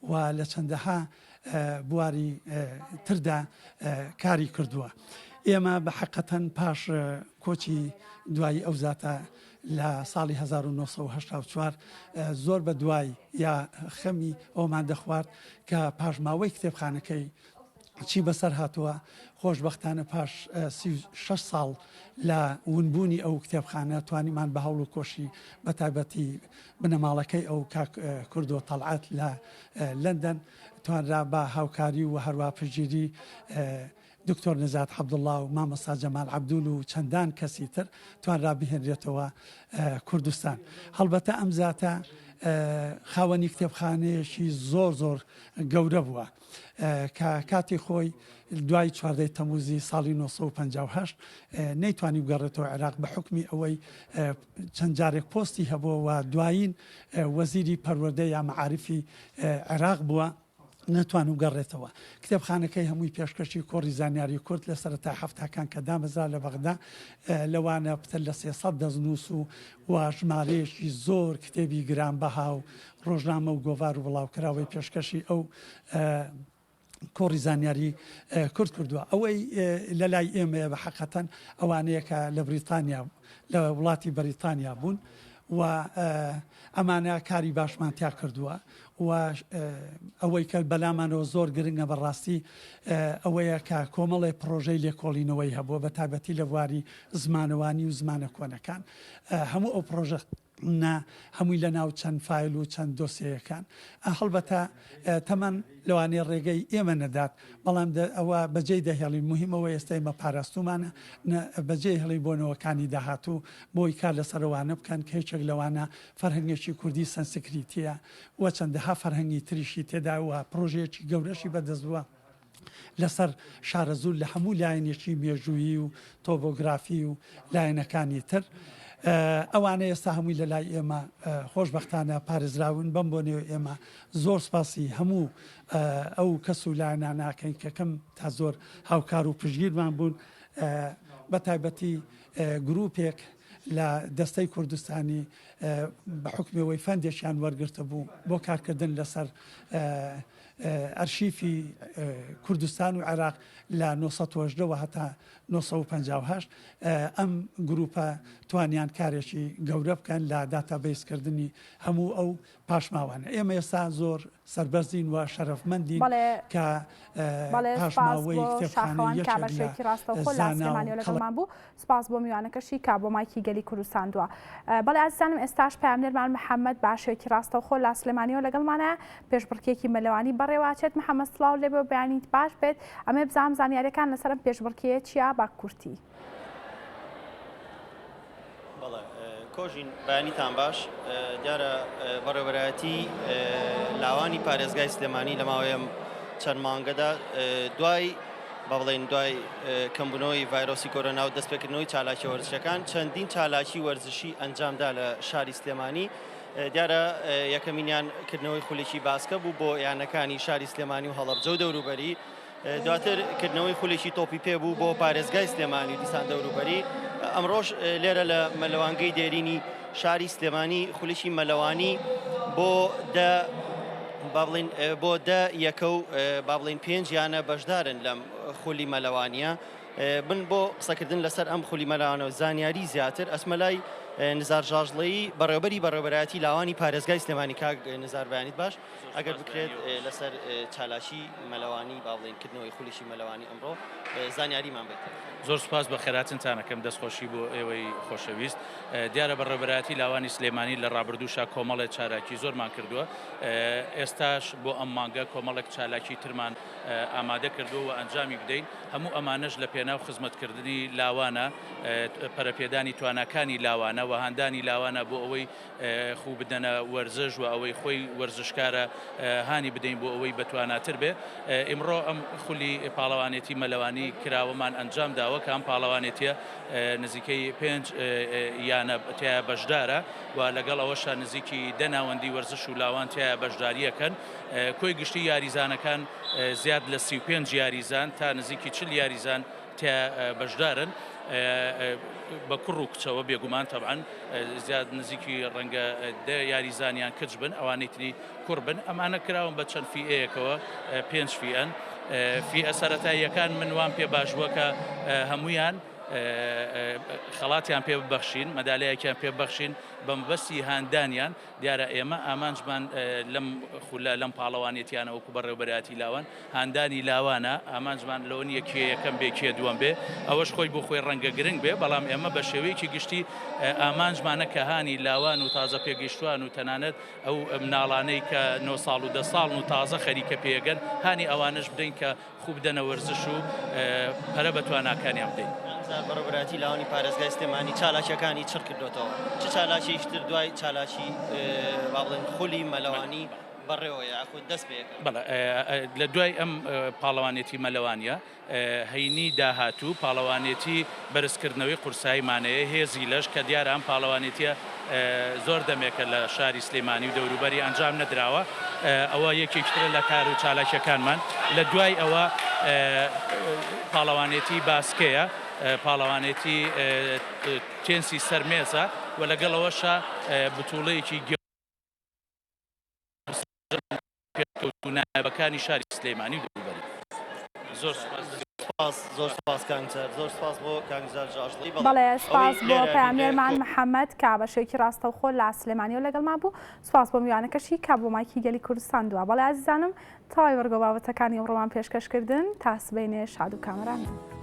Speaker 8: و لە چەندەها بواری تردا کاری کردووە. ئێمە بە حەقەتەن پاش کۆچی دوایی ئەو زاتە لە ساڵی 1984 زۆر بە دوای یا خەمی ئەومان دەخوارد کە پاشماوەی کتێبخانەکەی چی بەسەر هاتووە، خۆشبەختانە پاش 36 ساڵ لە ونبوونی ئەو کتێبخانە توانیمان بە هەوڵ و کۆشی بە تایبەتی بنەماڵەکەی ئەو کاک کوردۆ تەڵعەت لە لەندەن توانرا بە هاوکاری و هەروا پشتگیری دکتۆر نەجات عەبدوڵڵا و مامۆستا جەمال عەبدول و چەندان کەسی تر توانرا بهێنرێتەوە کوردستان. هەڵبەتە ئەم زاتە. خاوەنی کتێبخانەیەکی زۆر زۆر گەورە بووە کە کاتی خۆی دوای چواردەی تەموزی ساڵی 1958 نەیتوانی بگەڕێتەوە عێراق بە حکمی ئەوەی چەند جارێک پۆستی هەبووە و دوایین وەزیری پەروەردە یا مەعاریفی عێراق بووە. نەتوانی بگەڕێتەوە. کتێبخانەکەی هەمووی پێشکەشی کۆڕی زانیاری کورد لە سەرەتای حەفتاکان کە دامەزرا لە بەغدا، لەوانە پتر لە 300 دەستنووس و و ژمارەیەکی زۆر کتێبی گرانبەها و ڕۆژنامە و گۆڤار و بڵاوکراوەی پێشکەشی ئەو کۆڕی زانیاری کورد کردووە. ئەوەی لە لای ئێمەیە بە حەقەتەن ئەوانەیە کە لە بریتانیا لە وڵاتی بەریتانیا بوون و ئەمانە کاری باشمان تیا کردووە و ئەوەی کە بەلامانەوە زۆر گرنگە بەڕاستی ئەوەیە کە کۆمەڵێ پڕۆژەی لێکۆڵینەوەی هەبووە بە تایبەتی لە بواری زمانەوانی و زمانە کۆنەکان هەموو ئەو پڕۆژە نا هەمووی لە ناو چەند فایل و چەند دۆسیەیەکان هەڵبەتە تەمەن لەوانەیە ڕێگەی ئێمە نەدات بەڵام ئەوە بەجێی دەهێڵین مهم ئەوە ئێستا ئێمە پاراستومانە بەجێی هێڵین بۆ نەوەکانی داهاتوو بۆی کار لەسەر ئەوانە بکەن کە یەکێک لەوانە فەرهەنگێکی کوردی سەنسکریتیە و چەندەها فەرهەنگی تریشی تێدا و پڕۆژەیەکی گەورەشی بەدەست بووە لەسەر شارەزوور لە هەموو لایەنێکی مێژوویی و تۆبۆگرافی و لایەنەکانی تر. ئەوانە ئێستا هەمووی لە لای ئێمە خۆشبەختانە پارێزراون، بەم بۆنەیەوە ئێمە زۆر سپاسی هەموو ئەو کەس و لایەنانە ئەکەین کە کەم تا زۆر هاوکار و پشتگیرمان بوون، بە تایبەتی گرووپێک لە دەستەی کوردستانی بە حوکمی ئەوەی فەندێکیان وەرگرتبوو بۆ کارکردن لەسەر ئەرشیفی کوردستان و عێراق لە 918 وە هەتا 958 ئەم گروپە توانیان کارێکی گەورە بکەن لە database کردنی هەموو ئەو پاشماوانە. ئێمە ئێستا زۆر سەربەرزین و شەرەفمەندین
Speaker 1: بەڵێ
Speaker 8: کە
Speaker 1: بەڵێ سپاس
Speaker 8: پاشماوەی
Speaker 1: بۆ
Speaker 8: کتێبخانەی
Speaker 1: شاخەوان کە
Speaker 8: یەکێک
Speaker 1: بە
Speaker 8: لە
Speaker 1: شێوەیەکی ڕاستەوخۆ لە
Speaker 8: زانا و
Speaker 1: سلێمانیەوە
Speaker 8: کەڵە
Speaker 1: لەگەڵمان بوو سپاس بۆ میوانەکەشی کە بۆ مایکی گەلی کوردستان دوا. بەڵێ ئازیزانم ئێستاش پەیامنێرمان محەمەد بە شێوەیەکی ڕاستەوخۆ لە سلێمانیەوە لەگەڵمانە پێشبڕکێکی مەلەوانی بەڕێوەئەچێت محەمەد سڵاو لێبێ و بەیانیت باش بێت ئەمەوێ بزانم زانیاریەکان لەسەر ئەم پێشبڕکێیە چیە بە کورتی.
Speaker 6: بەڵێ کۆژین بەیانیتان باش دیارە بەڕێوەبەرایەتی لاوانی پارێزگای سلێمانی لە ماوەی ئەم چەند مانگەدا دوای با بڵێین دوای کەمبوونەوەی ڤایرۆسی کۆرۆنا و دەستپێکردنەوەی چالاکی وەرزشەکان چەندین چالاکی وەرزشی ئەنجامدا لە شاری سلێمانی دیارە یەکەمینیان کردنەوەی خولێکی باسکە بوو بۆ یانەکانی شاری سلێمانی و هەڵەبجە و دەوروبەری دواتر کردنەوەی خولێکی تۆپی پێ بوو بۆ پارێزگای سلێمانی و دیسان دەوروبەری ئەمڕۆش لێرە لە مەلەوانگەی دێرینی شاری سلێمانی خولێکی مەلەوانی بۆ دە با بڵین بۆ دە یەکە و با بڵین پێنج یانە بەشدارن لەم خولی مەلەوانیە بن بۆ قسەکردن لەسەر ئەم خولی مەلەوانە و زانیاری زیاتر ئەچمە لای نزار ژاژڵەیی بەڕێوبەری بەڕێوبەرایەتی لاوانی پارێزگای سلێمانی کاک نزار بەیانیت باش ئەگەر بکرێت لەسەر چالاکی مەلەوانی با بڵێین کردنەوەی خولێکی مەلەوانی ئەمڕۆ زانیاریمان بێت.
Speaker 9: زۆر سوپاس بەخێرهاتنتان ئەکەم دەستخۆشی بۆ ئێوەی خۆشەویست. دیارە بەڕێوەبەرایەتی لاوانی سلێمانی لە ڕابردووشا کۆمەڵێ چالاکی زۆرمان کردووە ئێستاش بۆ ئەم مانگە کۆمەڵێک چالاکی ترمان ئامادە کردووە و ئەنجامی بدەین هەموو ئەمانەش لە پێناو خزمەتکردنی لاوانە پەرەپێدانی تواناکانی لاوانە و هاندانی لاوانە بۆ ئەوەی خوو بدەنە وەرزش و ئەوەی خۆی وەرزشکارە هانی بدەین بۆ ئەوەی بەتواناتر بێ. ئیمڕۆ ئەم خولی پاڵەوانێتی مەلەوانی کراوەمان ئەنجام داوە کە ئەم پاڵەوانێتیە نزیکەی پێنج یانە تیایا بەشدارە و لەگەڵ ئەوەشا نزیکی دە ناوەندی وەرزش و لاوان تیایا بەشداریەکەن. کۆی گشتی یاریزانەکان زیاد لە 35 یاریزان تا نزیکی 40 یاریزان تیا بەشدارن بە کوڕ و کچەوە بێگومان تەبعەن زیاد نزیکی ڕەنگە دە یاریزانیان کچ بن ئەوانەی تری کوڕ بن ئەمانە کراون بە چەند فیئەیەکەوە پێنج فیئەن فیئە سەرەتاییەکان من وام پێ باش بووە کە هەمویان خەڵاتیان پێ ببەخشین مەدالیایەکیان پێ ببەخشین بە مەبەستی هاندانیان دیارە ئێمە ئامانجمان لەم خولە لەم پاڵەوانێتیانە وەکو بەڕێوەبەرایەتی لاوان هاندانی لاوانە، ئامانجمان لەوە نییە کێ یەکەم بێ کێ دووەم بێ، ئەوەش خۆی بۆ خۆی ڕەنگە گرنگ بێ، بەڵام ئێمە بە شێوەیەکی گشتی ئامانجمانە کە هانی لاوان و تازە پێگەیشتووان و تەنانەت ئەو مناڵانەی کە نۆ ساڵ و دە ساڵن و تازە خەریکە پێگەن هانی ئەوانەش بدەین کە خوو بدەنە وەرزش و پەرە بە تواناکانیان بدەین.
Speaker 10: جار بەڕێوەبەرایەتی لاوانی پارێزگای سلێمانی چالاکییەکانی چڕ کردۆتەوە، چ چالاکییەکی تر دوای چالاکی با بڵێین خولی مەلەوانی بەڕێوەیە یاخود دەست پێ ئەکات؟
Speaker 9: بەڵێ لە دوای ئەم پاڵەوانێتی مەلەوانییە هەینی داهاتوو پاڵەوانێتی بەرزکردنەوەی قورسایی مانەیە هێزی لەش کە دیارە ئەم پاڵەوانێتیە زۆر دەمێکە لە شاری سلێمانی و دەوروبەری ئەنجام نەدراوە ئەوە یەکێکترە لە کار و چالاکیەکانمان لە دوای ئەوە پاڵەوانێتی باسکەیە پاڵەوانێتی تێنسی سەرمێزە و لەگەڵەوەشە بتوڵەیەکی پێشکەوتوو نایابەکانی شاری سلێمانی و دەوروبەری. زۆر سوپاس.
Speaker 10: سوپاس زۆر سوپاس کاک نزار زۆر سوپاس بۆ کاک نزار جاژڵی بەڵێ
Speaker 1: بەڵێ
Speaker 10: ئەوەی
Speaker 1: سوپاس بۆ
Speaker 10: لێرە بیبێ
Speaker 1: پەیامنێرمان
Speaker 10: کۆ.
Speaker 1: محەمەد کە بە شێوەیەکی ڕاستەوخۆ لە سلێمانیەوە لەگەڵمان بوو سوپاس بۆ میوانەکەشی کە بۆ مایکی گەلی کوردستان دوا بەڵێ ئازیزانم تەواوی بڕگەو بابەتەکانی ئەمڕۆمان پێشکەش کردن تا سبەینێ شاد و کامەران بن.